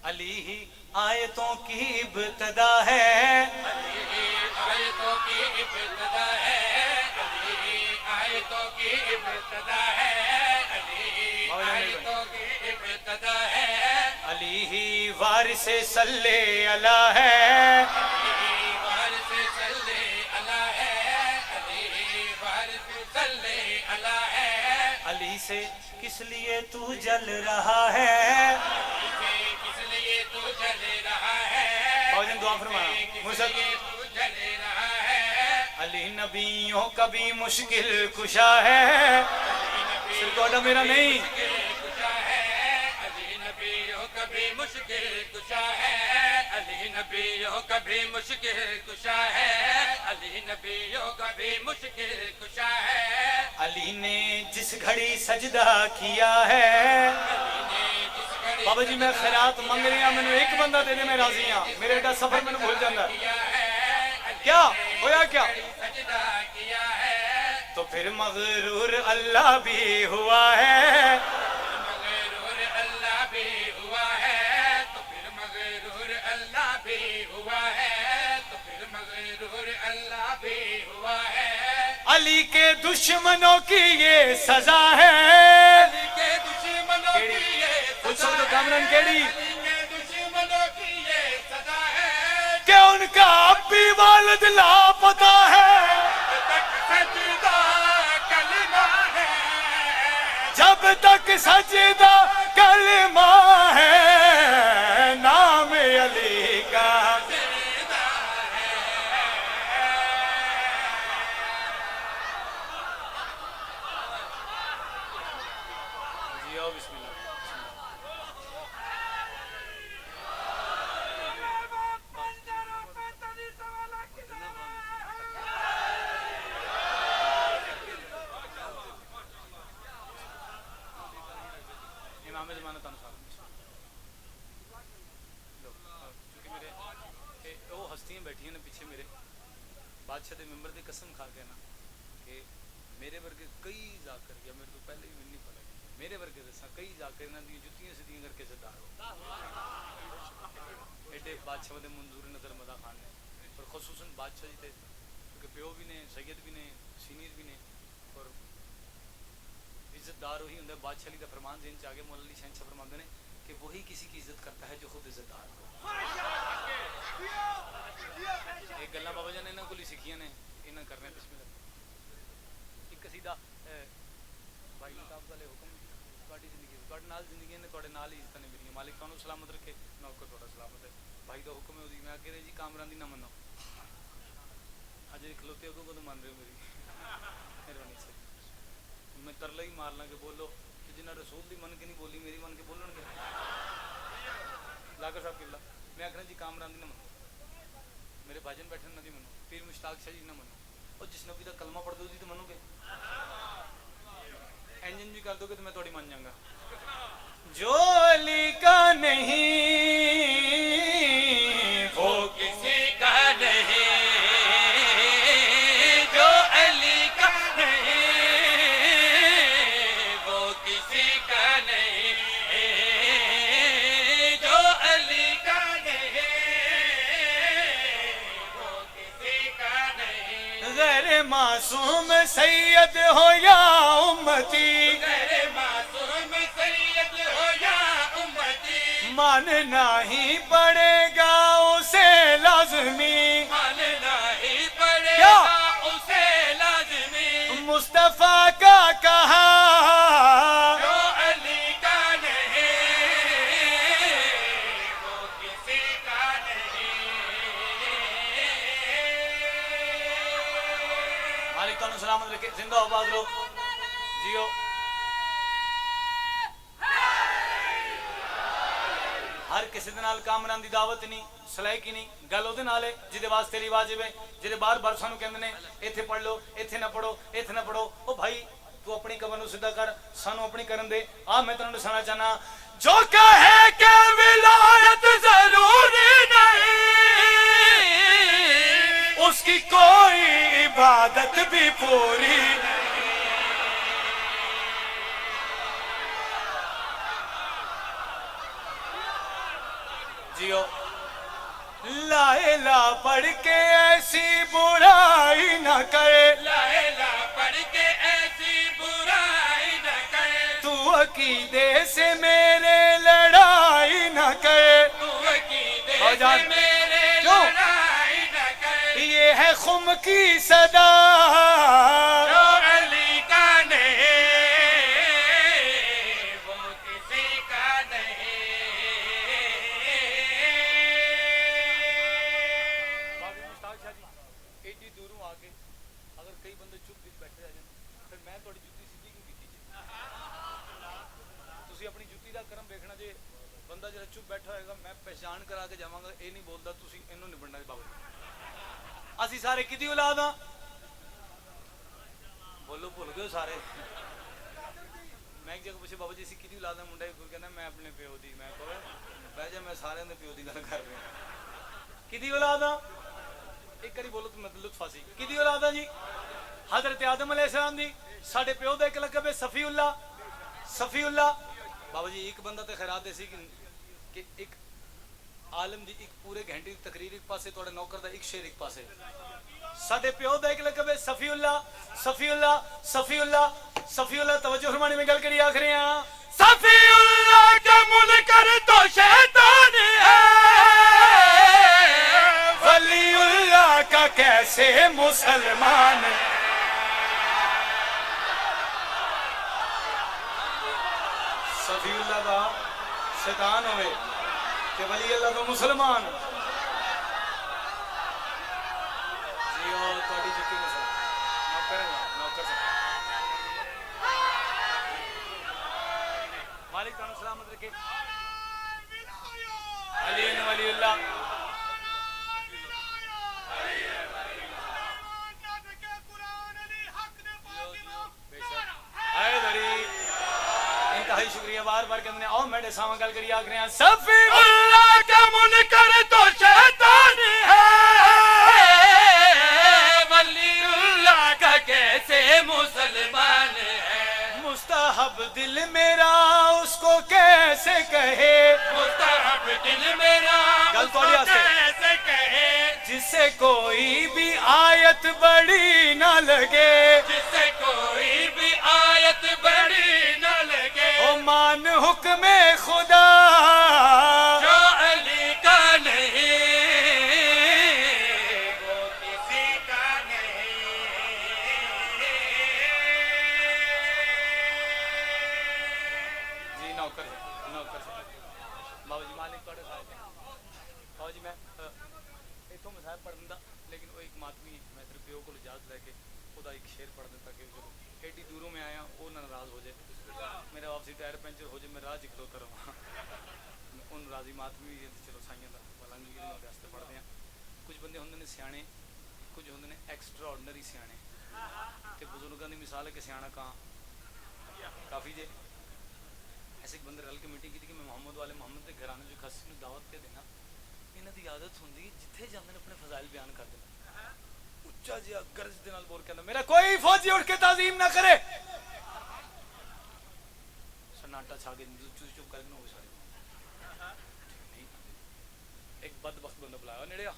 علی ہی آیتوں کی ابتدا ہے۔ علی ہی آیتوں کی ابتدا ہے۔ علی ہی آیتوں کی ابتدا ہے۔ علی ہی آیتوں کی ابتدا ہے۔ علی ہی وارث صلی اللہ ہے۔ علی ہی وارث صلی اللہ ہے۔ علی ہی وارث صلی اللہ ہے۔ علی سے کس لیے تو جل رہا ہے؟ کس لیے تو جل رہا ہے؟ بابا جی نے دعا فرمایا۔ کس لیے تو جل رہا ہے؟ علی نبیوں کا بھی مشکل کشا ہے۔ صرف تہاڈا میرا نہیں۔ علی نبیوں کا بھی مشکل کشا ہے۔ علی نبیوں کا بھی مشکل کشا ہے۔ علی نبیوں کا بھی مشکل کشا ہے۔ علی نے جس گھڑی سجدہ کیا ہے۔ بابا جی، میں خیرات منگ رہی ہاں، مینوں ایک بندہ دے دے، میں راضی ہاں۔ میرے ایڈا سفر مینوں بھول جاندا ہے۔ کیا ہویا کیا؟ تو پھر مغرور اللہ بھی ہوا ہے۔ مغرور اللہ بھی ہوا ہے۔ تو پھر مغرور اللہ بھی ہوا ہے۔ تو پھر مغرور اللہ بھی ہوا ہے۔ علی کے دشمنوں کی یہ سزا ہے۔ علی کے دشمنوں کی یہ سزا ہے۔ کیڑی؟ علی کے دشمنوں کی یہ سزا ہے۔ کہ ان کا اب بھی والد لاپتہ ہے۔ جب تک سجدہ کلمہ ہے۔ جب تک سجدہ کلمہ ہے، نام علی کا۔ جی آؤ، بسم اللہ۔ امام زمانہ تانوں سارا۔ لو، چونکہ میرے، اے، او ہستیاں بیٹھیاں نے پیچھے میرے، بادشاہ دے ممبر دی قسم کھا کے نا، کہ میرے ورگے کئی ذاکر، یا میرے تو پہلے بھی، مینوں نہیں پتہ، میرے ورگے دساں، کئی ذاکر انہاں دیاں جتیاں سدھیاں کر کے عزت دار ہو۔ ایڈے بادشاہ دے منظور نظر مداح خان نے، اور خصوصاً بادشاہ جی تے، کیونکہ پیو بھی نے، سید بھی نے، سینئر بھی نے، اور عزت دار وہی ہوندا ہے۔ بادشاہ علی دا فرمان ذہن چ آ گیا، مولا علی شہنشاہ فرماندے نے کہ وہی کسی کی عزت کرتا ہے جو خود عزت دار ہو۔ یہ گلاں بابا جان انہاں کول ہی سکھیاں نے، انہاں کرنے۔ بسم اللہ۔ ایک قصیدہ، اے، بھائی متاب والے حکم، تہاڈی زندگی، تہاڈے نال زندگیاں نے، تہاڈے نال ہی عزتاں نے میریاں۔ مالک تہانوں سلامت رکھے، نوکر تہاڈا سلامت ہے۔ بھائی دا حکم ہے، او دی میں اگے رہی جی، کامران دی نہ منو۔ اج ایک کھلوتے اگوں کو تو من رہے ہو میری مہربانی سے۔ میں ترلا ہی مارنا کہ بولو، کہ جنہاں رسول دی من کے نہیں بولی، میری من کے بولن گے؟ لاکر صاحب قبلہ، میں آکھنا جی کامران دی نہ منو، میرے بھاجن بیٹھے انہاں دی منو، پیر مشتاق شاہ جی نہ منو، اور جس نبی دا کلمہ پڑھ دو جی تو منو گے؟ انج انج بھی کر دو گے تو میں تہاڈی من جاں گا۔ جو علی کا نہیں، وہ کسی کا نہیں، جو علی کا نہیں، وہ کسی کا نہیں، جو علی کا نہیں، وہ غیر معصوم سید ہو یا امتی، غیر معصوم سید ہو یا امتی، ماننا ہی پڑے گا اسے لازمی۔ ماننا ہی پڑے گا اسے لازمی۔ مصطفیٰ کا کہا، جو علی کا نہیں، وہ کسی کا نہیں۔ مالک تہانوں سلامت رکھے، زندہ آباد رہو، جیو۔ ہر کسی دے نال کامران دی دعوت نہیں، سلائیکی نہیں، گل اودے نال ہے جدے واسطے علی واجب ہے، جدے بار بار سانوں کہندے نے، ایتھے پڑھ لو، ایتھے نہ پڑھو، ایتھے نہ پڑھو۔ او بھائی، تو اپنی کمر نو سدھا کر، سانو اپنی کرن دے۔ آ میں تانوں دسانا چاہنا، جو کہے کہ ولایت ضروری نہیں، اس کی کوئی عبادت بھی پوری نہیں۔ جیو۔ لا الہ پڑھ کے ایسی برائی نہ کرے۔ لا الہ پڑھ کے ایسی برائی نہ کرے۔ تو عقیدے سے میرے لڑائی نہ کرے۔ تو عقیدے بھائی جان، سے میرے کیوں؟ لڑائی نہ کرے۔ یہ ہے خم کی صدا۔ جو علی کا نہیں، وہ کسی کا نہیں۔ بابی مشتاق شاہ جی، ایڈی دوروں آ کے اگر کئی بندے چپ کر بیٹھے رہ جان، پھر میں تہاڈی جتی سیدھی کیوں کیتی جی؟ تسی اپنی جتی دا کرم ویکھنا جے، بندہ جڑا چپ بیٹھا ہوئے گا، میں پہچان کرا کے جاواں گا، اے نہیں بولدا، تسی اینوں نہیں بننا بابا جی۔ اسی سارے کدی اولاد ہاں؟ بولو، بھل گئے ہو سارے؟ میں ایک جگہ پوچھے، بابا جی، اسی کدی اولاد ہاں؟ منڈا ایک کہنا، میں اپنے پیو دی۔ میں کہو، بہ جا، میں سارے دے پیو دی گل کر رہا۔ کدی اولاد ہاں؟ ایک کری بولو تو مطلب لطف آسی۔ کدی اولاد ہاں جی؟ حضرت آدم علیہ السلام دی۔ ساڈے پیو دا ایک لقب ہے صفی اللہ۔ صفی اللہ۔ بابا جی، ایک بندہ تے خیرات دے سی کہ، کہ ایک عالم دی ایک پورے گھنٹے دی تقریر ایک پاسے، تہاڈا نوکر دا ایک شعر ایک پاسے۔ ساڈے پیو دا ایک لقب ہے صفی اللہ، صفی اللہ، صفی اللہ، صفی اللہ۔ توجہ فرمانی، میں گل کری آخ رہے ہاں۔ صفی اللہ کا منکر تو شیطان ہے، ولی اللہ کا کیسے مسلمان ہے؟ صفی اللہ دا شیطان ہوئے تے ولی اللہ دا مسلمان۔ جی، او تہاڈی جتی مسلمان۔ نوکر ہے، نوکر صاحب۔ مالک تہانوں سلامت رکھے۔ علی ولی اللہ۔ بے شک۔ اے بڑی انتہائی شکریہ، بار بار کہندے نے، آؤ میڈے سامنے گل کری آکھ رہے ہیں، صفی اللہ کا منکر تو شیطان ہے، ولی اللہ کا کیسے مسلمان ہے؟ مستحب دل میرا اس کو کیسے کہے؟ مستحب دل میرا گل اس کو تھوڑی آستے۔ کیسے کہے؟ جسے کوئی بھی آیت بڑی نہ لگے۔ جسے کوئی بھی آیت بڑی نہ لگے۔ او مان حکم خدا۔ جو علی کا نہیں، تہاڈے ساتھ ہیں۔ آؤ جی، میں، آ، اتھوں میں صاحب پڑھ دیندا، لیکن وہ ایک ماتمی ہے، میں تیرے پیو کول اجازت لے کے خدا ایک شعر پڑھ دیتا کہ چلو، ایڈی دوروں میں آیا، وہ نہ ناراض ہو جائے، میرا واپسی ٹائر پنچر ہو جائے، میں راہ چ کھلوتا رہواں۔ میں ان راضی ماتمی بھی ہے، چلو سائیاں دا ملنگ بھی انہاں دے واسطے پڑھدے ہیں۔ کچھ بندے ہوندے نے سیانے، کچھ ہوندے نے ایکسٹرا آرڈنری سیانے۔ تے بزرگاں دی مثال ہے کہ سیانا کاں کافی جے۔ ایسے ایک بندے رل کے میٹنگ کی تھی کہ میں محمد والے محمد دے گھرانے جو کسی نوں دعوت پہ دینا، انہاں دی عادت ہوندی ہے جتھے جاندے نے اپنے فضائل بیان کر دینا۔ اچا جہا گرج دے نال بول کے آندا، میرا کوئی فوجی اٹھ کے تعظیم نہ کرے۔ سناٹا چھا گیا، چپ چپ کر کے نہ ہوئے سارے۔ ٹھیک نہیں۔ ایک بدبخت بندہ بلایا، نیڑے آ،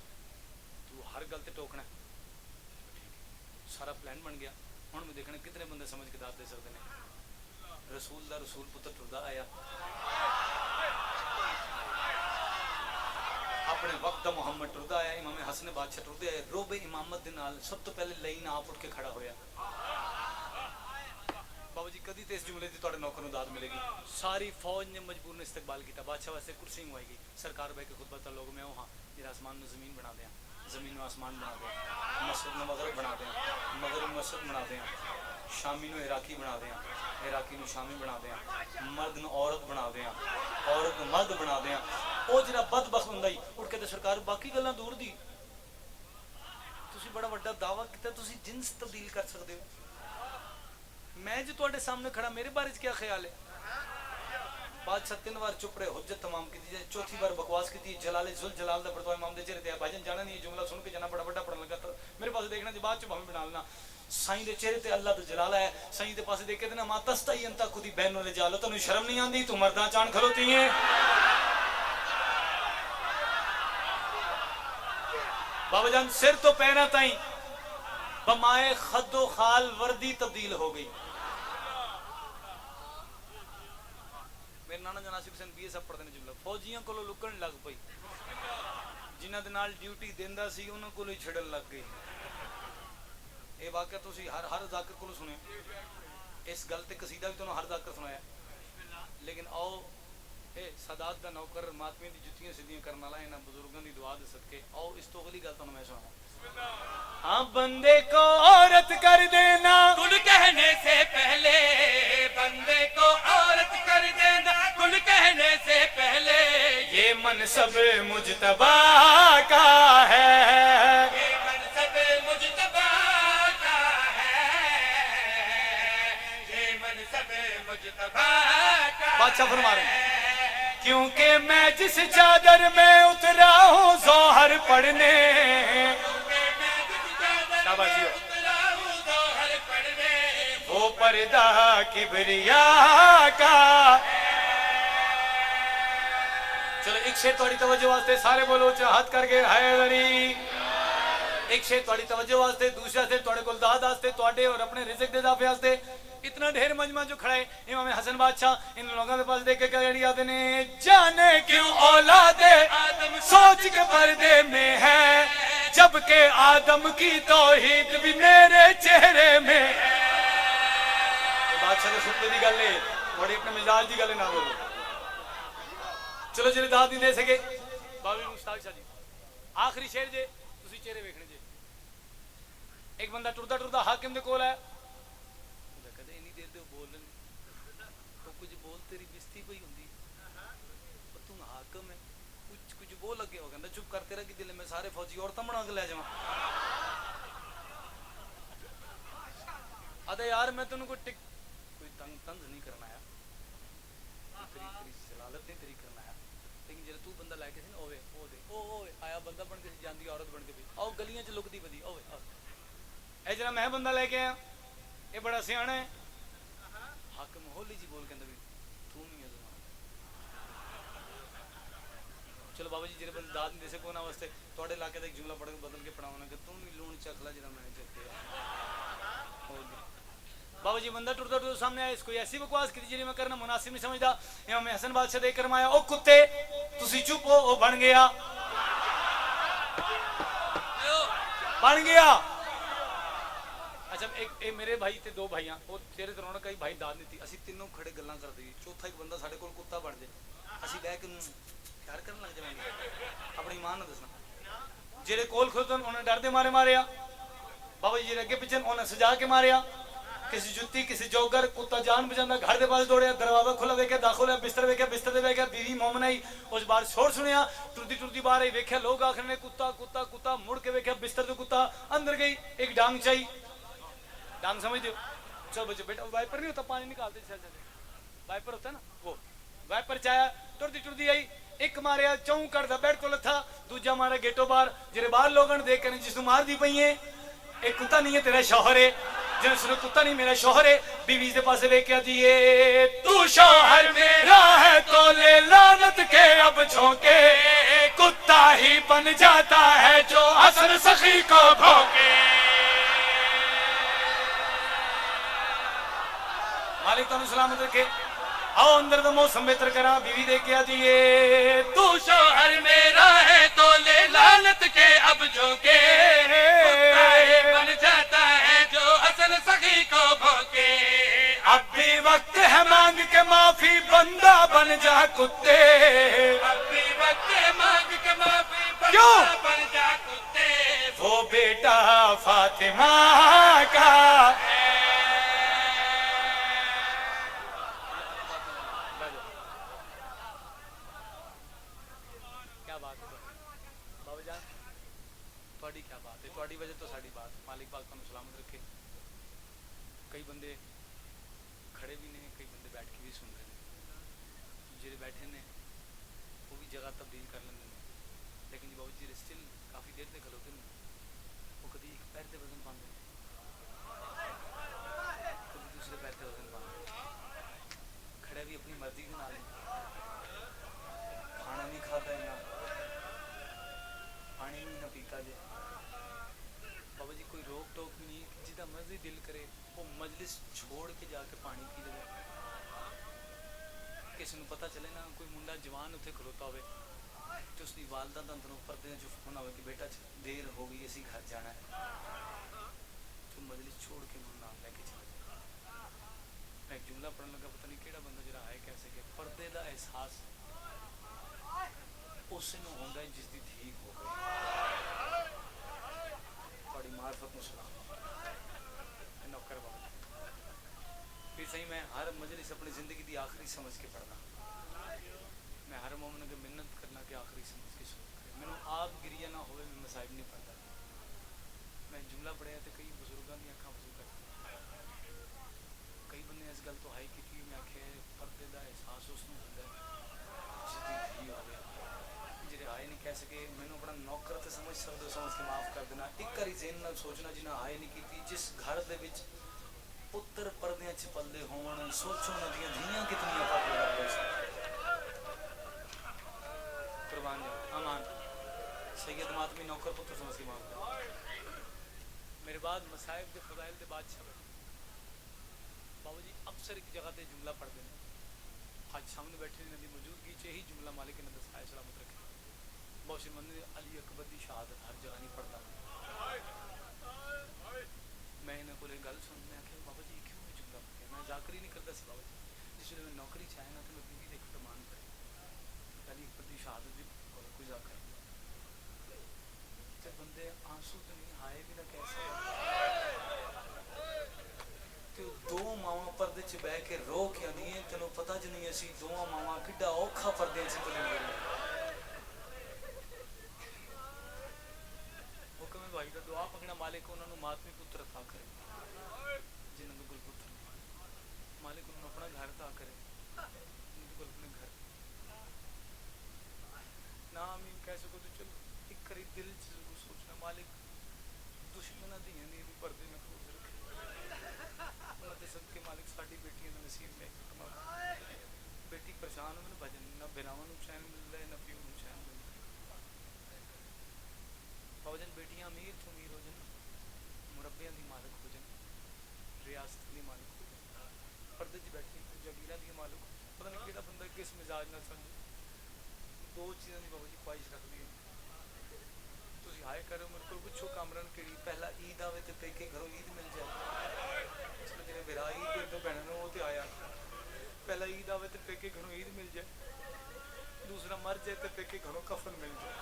تو ہر گل تے ٹوکنا ہے۔ ٹھیک ہے۔ سارا پلان بن گیا۔ ہن میں دیکھنا کتنے بندے سمجھ کے داد دے سکتے ہیں۔ رسول دا رسول پتر ٹردا آیا۔ اپنے وقت دا محمد ٹردا آیا، امام حسن بادشاہ ٹردے آئے، روب امامت دے نال سب تو پہلے لائن آپ اٹھ کے کھڑا ہویا۔ بابا جی، کدی تے اس جملے دی تہاڈے نوکر نوں داد ملے گی۔ ساری فوج نے مجبور نے استقبال کیتا، بادشاہ واسطے کرسی منگوائی گئی۔ سرکار بہ کے خطبہ تاں لوگ میں او ہاں جڑا آسمان نوں زمین بنا دیاں، زمین نوں آسمان بنا دیاں، مشرق نوں مغرب بنا دیاں، مغرب نوں مشرق بنا دیاں، شامی نوں عراقی بنا دیاں، عراقی نوں شامی بنا دیاں، مرد نوں عورت بنا دیاں، عورت نوں مرد بنا دیاں۔ او جڑا بدبخت بندہ ای اٹھ کے تے سرکار باقی گلاں دور دی، تسی بڑا وڈا دعویٰ کیتا، تسی جنس تبدیل کر سکدے ہو۔ میں جو تہاڈے سامنے کھڑا، میرے بارے چ کیا خیال ہے؟ بادشاہ تین وار چپ رہے، حجت تمام کیتی جائے، چوتھی وار بکواس کیتی، جلال ذوالجلال دا پڑتو امام دے چہرے تے آیا۔ بھائی جان، جانا نہیں، یہ جملہ سن کے جانا، بڑا وڈا پڑھن لگا، میرے پاسے دیکھنا جی، بعد چ بھاویں بنا لینا۔ سائیں دے چہرے تے اللہ دا جلال ہے، سائیں دے پاسے دیکھ کے تے نا، ما تستحی ان تکون بین الرجال، تینوں شرم نہیں آندی، تو مرداں چان کھلوتی ہیں۔ بابا جان، سر تو پیراں تائیں بمائے خد و خال وردی تبدیل ہو گئی۔ میرے نانا جان آصف حسین بی ایس ایف پڑھدے نے جملہ، فوجیاں کولوں لکن لگ پئی، جنہاں دے نال ڈیوٹی دیندا سی، انہاں کولوں ہی چھڑن لگ گئی۔ اے واقعہ تسی ہر، ہر ذاکر کولوں سنیا، اس گل تے قصیدہ بھی تانوں ہر ذاکر سنایا۔ لیکن آؤ، اے سادات دا نوکر، ماتمیاں دی جتیاں سدھیاں کرن والا، انہاں بزرگاں دی دعا دے صدقے، آؤ اس تو اگلی گل تانوں میں سناواں۔ ہاں، بندے کو عورت کر دینا۔ کل کہنے سے پہلے، بندے کو عورت کر دینا، کل کہنے سے پہلے، یہ منصب مجتبیٰ کا ہے۔ یہ منصب مجتبیٰ کا ہے، یہ منصب مجتبیٰ کا بادشاہ فرما رہے ہیں، ہے۔ کیونکہ میں جس چادر میں اترا ہوں ظہر پڑھنے، شاباش جی۔ وہ پردہ کبریا کا۔ چلو، ایک شعر تہاڈی توجہ واسطے، سارے بولو، اچا ہتھ کر کے، حیدری۔ ایک شعر تہاڈی توجہ واسطے، دوسرا شعر تہاڈے کول داد واسطے، تہاڈے اور اپنے رزق دے اضافے واسطے۔ اتنا ڈھیر مجمع جو کھڑا ہے، امام حسن بادشاہ ان لوگوں کے پاس دیکھ کے کہہ رہی آتے نے، جانے کیوں اولاد آدم سوچ کے پردے میں ہے، جبکہ آدم کی توحید بھی میرے چہرے میں۔ یہ بادشاہ کے خطبے دی گل ہے، تھوڑی اپنے مزاج دی گل نہ بولو۔ چلو جی، داد نہیں دے سکے، بابی مشتاق شاہ جی، آخری شعر جے، تسی چہرے ویکھنے جے۔ ایک بندہ ٹردا ٹردا حاکم دے کول آیا۔ انہاں کہتے، "اینی دیر دے بولن، او کچھ بول، تیری بےعزتی پئی ہوندی۔ او توں حاکم ہے، کچھ، کچھ بول اگے۔" او کہندا، "چپ کر، تیرا کی دل ہے میں سارے فوجی عورتاں بنا کے لے جاواں؟" آہدا، "یار، میں تینوں کوئی ٹک-، کوئی تنگ طنز نہیں کرنا آیا۔" تیری، تیری جلالت نہیں تیری کرنا ہے۔ لیکن جلے تو بندہ لے کے سی نا، اوے، او دے، او، اوے، آیا بندہ بن کے سی، جاندی عورت بن کے پئی۔ او گلیاں چ لکدی پئی، اوے، اوے۔ اے جڑا میں بندہ لے کے آیا، اے بڑا سیانا ہے۔ حاکم ہولی جی بول کے اندر بھی، تو نہیں ہے زبان۔ چلو بابا جی، جڑے بندے داد نہیں دے سکے، انہاں واسطے تہاڈے علاقے دا ایک جملہ پڑھ کے بدل کے پڑھاواں نا کہ تو نہیں لون چکھ لا جڑا میں چکھیا۔ ہو گیا۔ بابا جی، بندہ ٹردا ٹردا سامنے آیا، اس کوئی ایسی بکواس کی جیڑھی میں کرنا مناسب نہیں سمجھدا۔ امام حسن بادشاہ دے کرم آیا، "او کتے، تسی چپ ہو۔" او بن گیا، بن گیا۔ اچھا، ایک، اے میرے بھائی تے دو بھائیاں، او چہرے تے رونق آئی، بھائی داد نہیں تھی، اسی تینوں کھڑے گلاں کردے، چوتھا ایک بندہ ساڈے کول کتا بن جائے، اسی بہ کے نوں ڈر کرن لگ جاویں گے۔ اپنے ایمان نال دسنا۔ جیڑے کول کھلوتن، انہاں نے ڈر دے مارے ماریا۔ بابا جی جیڑے اگے پچھے نے، انہاں سجا کے ماریا۔ کسی جتی، کسی جوگر، کتا جان بچاندا گھر دے پاس دوڑیا، دروازہ کھلا ویکھیا، داخل ہویا، بستر ویکھیا، بستر تے بیٹھ گیا، بیوی مومن آئی، اس باہر شور سنیا، ٹردی ٹردی باہر آئی، ویکھیا لوگ آخنے نے، "کتا، کتا، کتا"، مڑ کے ویکھیا بستر تے کتا، اندر گئی، ایک ڈانگ چائی۔ ڈانگ سمجھ دیو؟ چلو بچو، بیٹا، وائپر نہیں ہوتا، پانی نکالتے، چل، چل، چل۔ وائپر ہوتا ہے نا، وہ وائپر چایا، ٹردی ٹردی آئی، ایک ماریا چوں کڑ دا بیڈ تو لتھا، دوجا مارا گیٹو باہر، جیڑے باہر لوگن دیکھ کے جس نوں مار دی پئی ہے، ایک کتا نہیں ہے، تیرا شوہر ہے۔ جن سنو، کتا نہیں، میرا شوہر ہے۔ بیوی دے پاسے ویکھ کے آدھی ہے، "تو شوہر میرا ہے تو لے لعنت کے اب جھونکے، کتا ہی بن جاتا ہے جو اصل سخی کو بھونکے۔" مالک تانوں سلامت رکھے۔ آؤ اندر دا موسم بہتر کراں، بیوی دے کے آدھی ہے، "تو شوہر میرا ہے تو لے لعنت کے اب جھونکے، کتا ہی بن جاتا ہے جو اصل سخی کو بھونکے۔" اب بھی وقت ہے مانگ کے معافی، بندہ بن جا کتے۔ اب بھی وقت ہے مانگ کے معافی، بندہ کیوں؟ بن جا کتے۔ وہ بیٹا فاطمہ کا۔ کیا بات ہے بابا جان، تہاڈی کیا بات ہے، تہاڈی وجہ تو ساڈی بات۔ مالک پاک تانوں سلامت رکھے۔ کئی بندے کھڑے بھی نے، کئی بندے بیٹھ کے بھی سن رہے نے۔ جڑے بیٹھے نے، وہ بھی جگہ تبدیل کر لیندے نے۔ لیکن جی بابا جی جڑے سٹل کافی دیر دے کھلوتے نے، وہ کدی ایک پیر تے وزن پاندے نے، کدی دوسرے پیر تے وزن پاندے نے۔ کھڑے بھی اپنی مرضی دے نال نے۔ کھانا نہیں کھادا انہاں، پانی نہیں انہاں پیتا جے۔ بابا جی کوئی روک ٹوک بھی نہیں، جدا مرضی دل کرے، وہ مجلس چھوڑ کے جا کے پانی پی لے۔ کسی نوں پتہ چلے نا، کوئی منڈا جوان اتھے کھلوتا ہوئے تے اس دی والدہ دا اندروں پردے چوں فون آوے کہ بیٹا، دیر ہو گئی، اسی گھر جانا ہے۔ تو مجلس چھوڑ کے انہوں نال لے کے چلا جائے۔ میں ایک جملہ پڑھن لگا، پتہ نہیں کیڑا بندہ جڑا ہائے کہہ سکے، پردے دا احساس اسے نوں ہوندا ہے جس دی دھی ہو گئی۔ تہاڈی معرفت نوں سلام۔ اے نوکر بابا جی۔ پھر سائیں میں ہر مجلس اپنی زندگی دی آخری سمجھ کے پڑھنا۔ میں ہر مومن اگے منت کرنا کہ آخری سمجھ کے شروع کرے۔ مینوں آپ گریہ نہ ہوئے، میں مصائب نہیں پڑھدا۔ میں جملہ پڑھیا تے کئی بزرگاں دیاں اکھاں وضو کر گئیاں۔ کئی بندے اس گل تو ہائی کیتی، میں آکھیا، پردے دا احساس اس نوں ہوندا ہے جس دی دھی ہووے۔ جڑے ہائے نہیں کہہ سکے، مینوں اپنا نوکر تے سمجھ سکدے ہو، سمجھ کے معاف کر دینا۔ ایک واری ذہن نال سوچنا، جنہاں ہائے نہیں کیتی، جس گھر دے وچ پتر پردیاں چ پلدے ہون، سوچو انہاں دیاں دھیاں کتنیاں پردے کر لے سن۔ قربان جاؤ، امان۔ سید ماتمی نوکر پتر سمجھ کے معاف کر۔ میرے بعد مصائب دے فضائل دے بادشاہ بنے۔ بابا جی اکثر ایک جگہ تے جملہ پڑھتے ہیں۔ اج سامنے بیٹھے انہاں دی موجودگی چ یہی جملہ مالک انہاں دا سایہ سلامت رکھے۔ بہت سے مندر علی اکبر دی شہادت ہر جگہ نہیں پڑھتا۔ میں انہاں کول ایک گل سن، میں آکھیا، "بابا جی، کیوں یہ جملہ پڑھیا؟" میں ذاکری نہیں کرتا سی بابا جی۔ جس ویلے میں نوکری چ آیا نا، تو میں بیوی دے ایک فرمان پڑھے، علی اکبر دی شہادت دی کوئی ذاکر۔ تے بندے آنسو تے نہیں، ہائے بھی نہ کہہ سکے۔ تے او دو ماواں پردے چ بہہ کے رو کے آندی ہیں، تینوں پتہ جو نہیں اسی دوواں ماواں کڈا اوکھا پردے چ پلی ہوئی۔ حکم ہے بھائی دا، دعا منگنا، مالک انہاں نوں ماتمی پتر عطا کرے، جنہاں دے کول پتر نہیں۔ مالک انہاں نوں اپنا گھر عطا کرے، جنہاں دے کول اپنے گھر۔ نہ آمین کہہ سکو تو چلو، ایک کری دل چ ضرور سوچنا، مالک دشمناں دیاں نہیں بھی پردے محفوظ رکھے۔ انہاں دے صدقے مالک ساڈی بیٹیاں دے نصیب میں فرما۔ بیٹی پریشان ہوندے نے بھجن، نہ بھراواں نوں چین ملدا ہے، نہ پیو نوں چین ملدا ہے۔ بابا جان، بیٹیاں امیر تو امیر ہو جان، مربیاں دی مالک ہو جان، ریاست دی مالک ہو جان، پردے چ بیٹھی جاگیراں دی مالک ہو جان۔ پتہ نہیں کیڑا بندہ کس مزاج نال سمجھے۔ دو چیزاں دی بابا جی خواہش رکھدی ہے۔ تسی ہائے کرو، میرے کول پچھو کامران کیڑی، پہلا عید آوے تے پیکے گھروں عید مل جائے۔ چلو جنہیں بھرا عید دے تو بہنوں نوں وہ تے آیا۔ پہلا عید آوے تے پیکے گھروں عید مل جائے۔ دوسرا مر جائے تے پیکے گھروں کفن مل جائے۔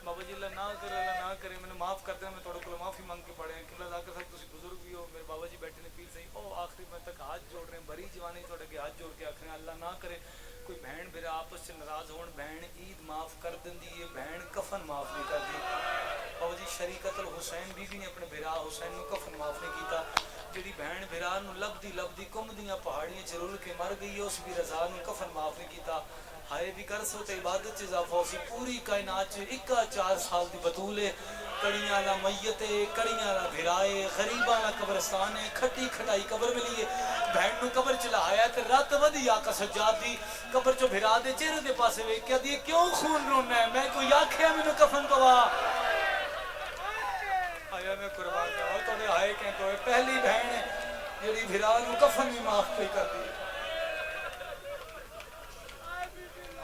بابا جی، اللہ نہ کرے، اللہ نہ کرے، مینوں معاف کر دینا، میں تہاڈے کولوں معافی منگ کے پڑھیا۔ قبلہ ذاکر صاحب، تسی بزرگ بھی ہو، میرے بابا جی بیٹھے نے پیر سائیں، او آخری میں تک ہاتھ جوڑ رہے ہیں، بھری جوانی تہاڈے اگے ہاتھ جوڑ کے آکھ رہے ہیں، اللہ نہ کرے کوئی بھین بھرا آپس چ ناراض ہون، بھین عید معاف کر دیندی ہے، بھین کفن معاف نہیں کردی۔ بابا جی، شریکت الحسین بی بی نے اپنے بھرا حسین نو کفن معاف نہیں کیتا۔ جڑی بھین بھرا نو لبدی لبدی کم دیاں پہاڑیاں چ رل کے مر گئی ہے، اس بھی رضا نو کفن معاف نہیں کیتا۔ ہائے بھی کر سو تے عبادت چ اضافہ ہو سی۔ پوری کائنات چ اکا چار سال دی بتول ہے، کڑیاں والا میت ہے، کڑیاں والا بھرا ہے، غریباں والا قبرستان ہے، کھٹی کھٹائی قبر ملی ہے۔ بھین نو قبر چ لہایا تے رت ودھی آقا سجاد دی قبر چو بھرا دے چہرے دے پاسے ویکھ کے آدھی ہے، کیوں خون رونا ہے؟ میں کوئی آکھیا مینوں کفن پوا؟ آیا میں قربان جاواں، تہاڈے ہائے کہیں کوئی پہلی بھین ہے جڑی بھرا نو کفن بھی معاف پئی کردی ہے۔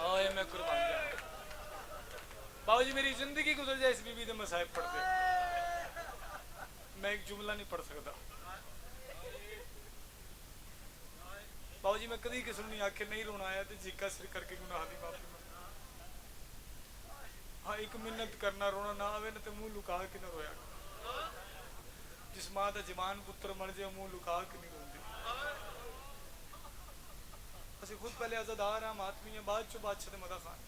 آئے میں قربان جاواں۔ بابا جی، میری زندگی گزر جائے اس بی بی دے مصائب پڑھتے، میں ایک جملہ نہیں پڑھ سکتا۔ بابا جی، میں کدی کسی نوں نہیں آکھیا نہیں رونا آیا تے جھکا سر کر کے گناہ دی معافی منگ۔ ہاں، ایک منت کرنا، رونا نہ آوے نہ تے منہ لکا کے نہ رویا۔ جس ماں دا جوان پتر مر جائے، منہ لکا کے نہیں روندی۔ اسی خود پہلے عزادار ہاں، ماتمی ہاں، بعد چو بادشاہ دے مداح خان۔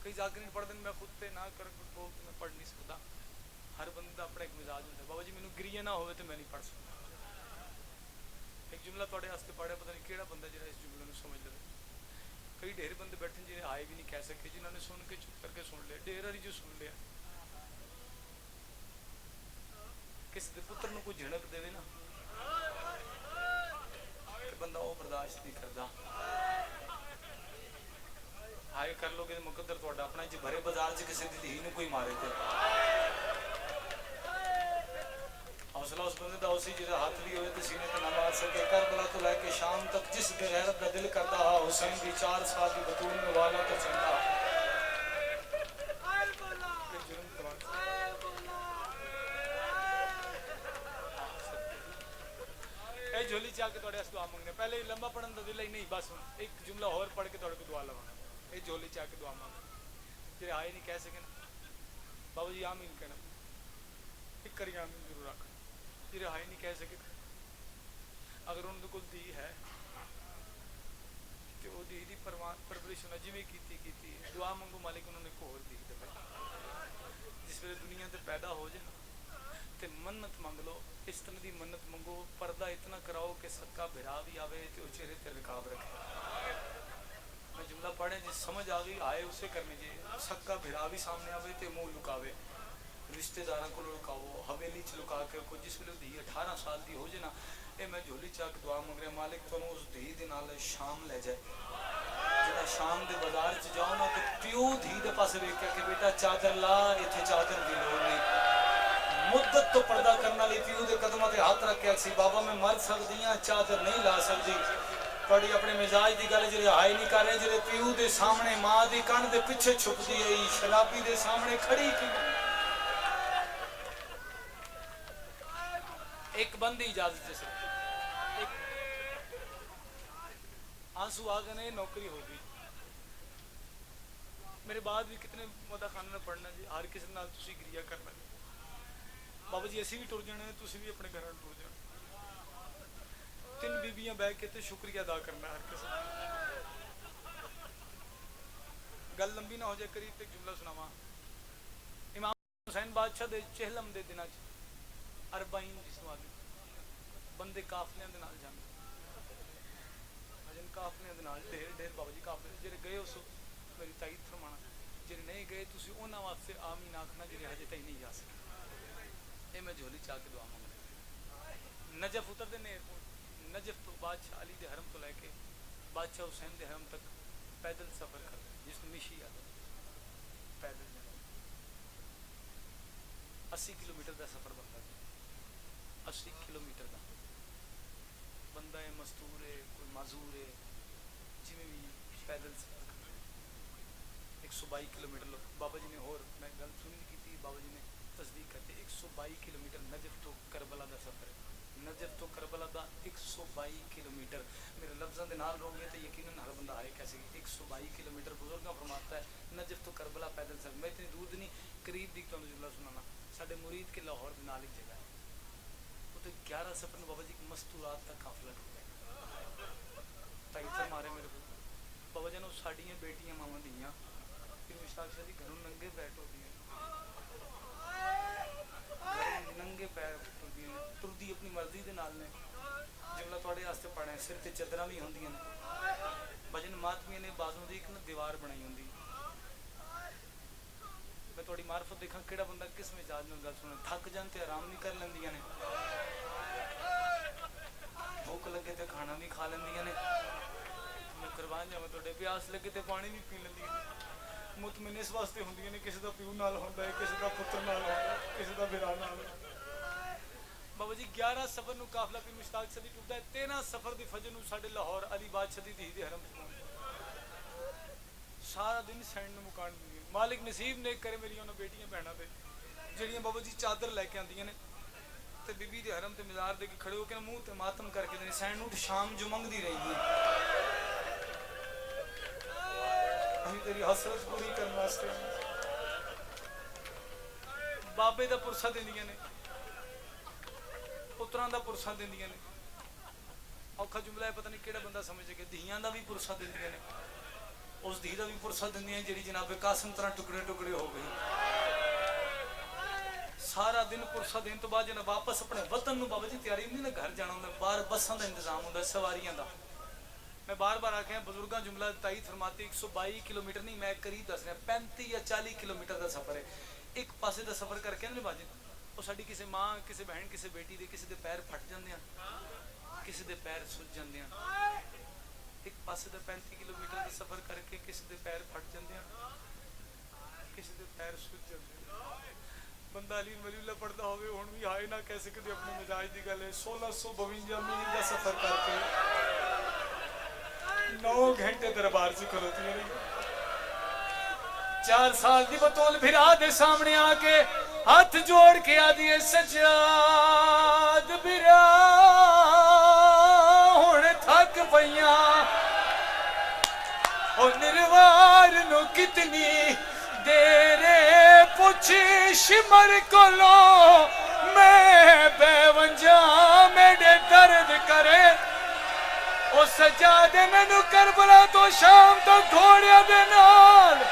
کئی ذاکرین پڑھ دین، میں خود تے نہ کر، کوئی بول تے میں پڑھ نہیں سکتا۔ ہر بندے دا اپنا ایک مزاج ہوندا ہے۔ بابا جی، مینوں گریہ نہ ہوئے تے میں نہیں پڑھ سکتا۔ ایک جملہ تہاڈے واسطے پڑھیا، پتہ نہیں کیڑا بندہ جڑا اس جملے نوں سمجھ لے۔ کئی ڈھیر بندے بیٹھے جڑے ہائے بھی نہیں کہہ سکے، جنہاں نے سن کے چپ کر کے سن لیا، ڈھیر ہاری جو سن لیا۔ کسی دے پتر نوں کوئی جھڑک دے نا، تے بندہ او برداشت نہیں کردا۔ ہائے کر لو کہ مقدر تہاڈا اپنا، جے بھرے بازار چ کسی دی دھی نوں کوئی مارے تے حوصلہ اس بندے دا اسی جڑا ہاتھ بھی ہوئے تے سینے تے نہ مار سکے۔ کربلا تو لے کے شام تک جس بے غیرت دا دل کردا ہا، حسین دی چار سال دی بتول نوں والا تے چندا ہا۔ یہ جرم تمام۔ اے جھولی چا کے تہاڈے اس دعا منگنے۔ پہلے ہی لمبا پڑھن دا دل ہی نہیں، بس ہن ایک جملہ ہور پڑھ کے تہاڈے کو دعا لواں۔ اے جھولی چا کے دعا منگ۔ جڑے ہائے نہیں کہہ سکے نا، بابا جی آمین کہنا۔ ایک کری آمین ضرور آکھنا۔ جڑے ہائے نہیں کہہ سکے، اگر انہاں دے کول دھی ہے، تے او دھی دی پروا-، پرورش انہاں جویں کیتی، کیتی ہے۔ دعا منگو مالک انہاں نے ایک ہور دھی دے۔ جس ویلے دنیا تے پیدا ہو جائے نا، تے منت منگ لو، اس طرح دی منت منگو، پردہ اتنا کراؤ کہ سکا بھرا بھی آوے تے او چہرے تے نقاب رکھے۔ میں جملہ پڑھے جی سمجھ آ گئی، آئے اسے کرنے جی، سکا بھرا بھی سامنے آوے تے منہ لکاوے، رشتہ داراں کو لکاؤ، حویلی چ لکا کے رکھو۔ جس ویلے دھی اٹھارہ سال دی ہو جائے نا، اے میں جھولی چا کے دعا منگ رہا، مالک تانوں اس دھی دے نال شام لے جائے۔ جڑا شام دے بازار چ جاؤ نا تے پیو دھی دے پاسے ویکھ کے کہ بیٹا چادر لا، ایتھے چادر دی لوڑ نہیں۔ مدت تو پردہ کرن والی پیو دے قدماں تے ہاتھ رکھ کے آکھسی، بابا میں مر سکدی ہاں، چادر نہیں لا سکدی۔ تہاڈی اپنے مزاج دی گل ہے، جڑے ہائے نہیں کر رہے، جڑے پیو دے سامنے ماں دی کن دے پیچھے چھپدی ہے، شرابی دے سامنے کھڑی کی۔ ایک بند دی اجازت ہے صرف۔ ایک آنسو آ گئے نے، نوکری ہو گئی۔ میرے بعد بھی کتنے مداح خانوں نے پڑھنا جی، ہر کسی نال تسی گریہ کرنا جی۔ بابا جی، اسی بھی ٹر جانا ہے، تسی بھی اپنے گھر ٹر جانا۔ تین بیبیاں بہ کے تے شکریہ ادا کرنا ہر کسی۔ گل لمبی نہ ہو جائے، قریب تے ایک جملہ سناواں۔ امام حسین بادشاہ دے چہلم دے دناں چ اربعین جس نوں آدھے، بندے قافلیاں دے نال جاندے۔ بھجن قافلیاں دے نال، ڈھیر ڈھیر بابا جی قافلے، جڑے گئے ہو سو میری تائید فرمانا، جڑے نہیں گئے تسی انہاں واسطے آمین آکھنا، جڑے ہجے تائیں نہیں جا سکے۔ اے میں جھولی چا کے دعا منگ رہا۔ نجف اتر دے نے ایئرپورٹ، نجف تو بادشاہ علی دے حرم تو لے کے بادشاہ حسین دے حرم تک پیدل سفر کر رہے، جس نوں مشی آدھے، پیدل جانا۔ اسی کلومیٹر دا سفر بندا پیا، اسی کلومیٹر دا۔ بندہ ہے، مستور ہے، کوئی معذور ہے، جویں بھی پیدل سفر کرنا۔ ایک سو بائی کلومیٹر لوگ، بابا جی نے، ہور میں گل سنی نہیں کیتی، بابا جی نے تصدیق کرتی، ایک سو بائی کلومیٹر نجف تو کربلا دا سفر ہے۔ نجف تو کربلا دا ایک سو بائی کلومیٹر۔ میرے لفظاں دے نال رو گئے تے یقیناً ہر بندہ ہائے کہہ سکے، ایک سو بائی کلومیٹر۔ بزرگاں فرماتا ہے، نجف تو کربلا پیدل سفر، میں اتنی دور دی نہیں، قریب دی تانوں جملہ سنانا۔ ساڈے مرید کے لاہور دے نال ایک جگہ ہے، اتھے گیارہ سفر نوں بابا جی ایک مستورات دا قافلہ ٹردا ہے۔ تائی فرما رہے میرے کو، بابا جان، او ساڈیاں بیٹیاں ماواں دھیاں، پھر مشتاق شاہ جی گھروں ننگے پیر ٹردیاں، گھروں ننگے پیر ٹردیاں، ٹردی اپنی مرضی دے نال نے۔ جملہ تہاڈے واسطے پڑھنا ہے، سر تے چادراں وی ہوندیاں نے۔ بھجن ماتمیاں نے بازوں دی ایک نہ دیوار بنائی ہوندی۔ میں تہاڈی معرفت دیکھاں، کیڑا بندہ کس مزاج نال گل سنے۔ تھک جان تے آرام وی کر لیندیاں نے، بھوک لگے تے کھانا وی کھا لیندیاں نے۔ میں قربان جاواں تہاڈے، پیاس لگے تے پانی وی پی لیندیاں نے۔ مطمئن اس واسطے ہوندیاں نے، کسے دا پیو نال ہوندا ہے، کسے دا پتر نال ہوندا ہے، کسے دا بھرا نال ہوندا ہے۔ بابا جی، گیارہ سفر نوں قافلہ پیر مشتاق صدی ٹردا ہے، تیرہ سفر دی فجر نوں ساڈے لاہور علی بادشاہ دی دھی دے حرم چ پہنچدا ہے۔ سارا دن سینڈ نوں مکان دندی ہے۔ مالک نصیب نیک کرے میری انہاں بیٹیاں بہناں تے، جڑیاں بابا جی چادر لے کے آندیاں نے تے بی بی دے حرم تے مزار دے کے کھڑے ہو کے منہ تے ماتم کر کے تے سینڈ نوں شام جو منگدی رہی ہے۔ اسی تیری حسرت پوری کرنے واسطے بابے دا پرسہ دیندیاں نے، پتراں دا پرسہ دیندیاں نے۔ اوکھا جملہ ہے، پتہ نہیں کیڑا بندہ سمجھ سکے۔ دھیاں دا وی پرسہ دیندیاں نے، اس دھی دا وی پرسہ دیندیاں جیڑی جناب قاسم طرح ٹکڑے ٹکڑے ہو گئی۔ سارا دن پرسہ دین تو بعد جناب واپس اپنے وطن نوں بابا جی تیاری ہوندی نا، گھر جانا ہوندا، باہر بساں دا انتظام ہوندا، سواریاں دا۔ میں بار بار آکھیا، بزرگاں جملہ تائید فرماتے، ایک سو بائی کلومیٹر نہیں، میں قریب دس رہا، پینتی یا چالی کلومیٹر دا سفر ہے۔ ایک پاسے دا سفر کر کے نا بھاجن، او ساڈی کسے ماں، کسے بہن، کسے بیٹی دے، کسے دے پیر پھٹ جاندے ہن، کسے دے پیر سج جاندے ہن۔ ایک پاسے دا پینتی کلومیٹر دا سفر کر کے کسے دے پیر پھٹ جاندے ہن، کسے دے پیر سج جاندے ہن۔ بندہ علی ولی اللہ پڑھدا ہووے، ہن وی ہائے نہ کہہ سکدے، اپنے مزاج دی گل ہے۔ سولہ سو بونجا میل دا سفر کر کے نو گھنٹے دربار چ کھلوتی رہی۔ چار سال دی بتول بھرا دے سامنے آ کے ہتھ جوڑ کے آدھی ہے، سجاد بھرا، ہن تھک پئیاں۔ او نروار نو کتنی دیر پچھ شمر کولوں، میں بے ونجاں میڈے درد کرے۔ او سجاد، مینوں کربلا تو شام تو گھوڑیاں دے نال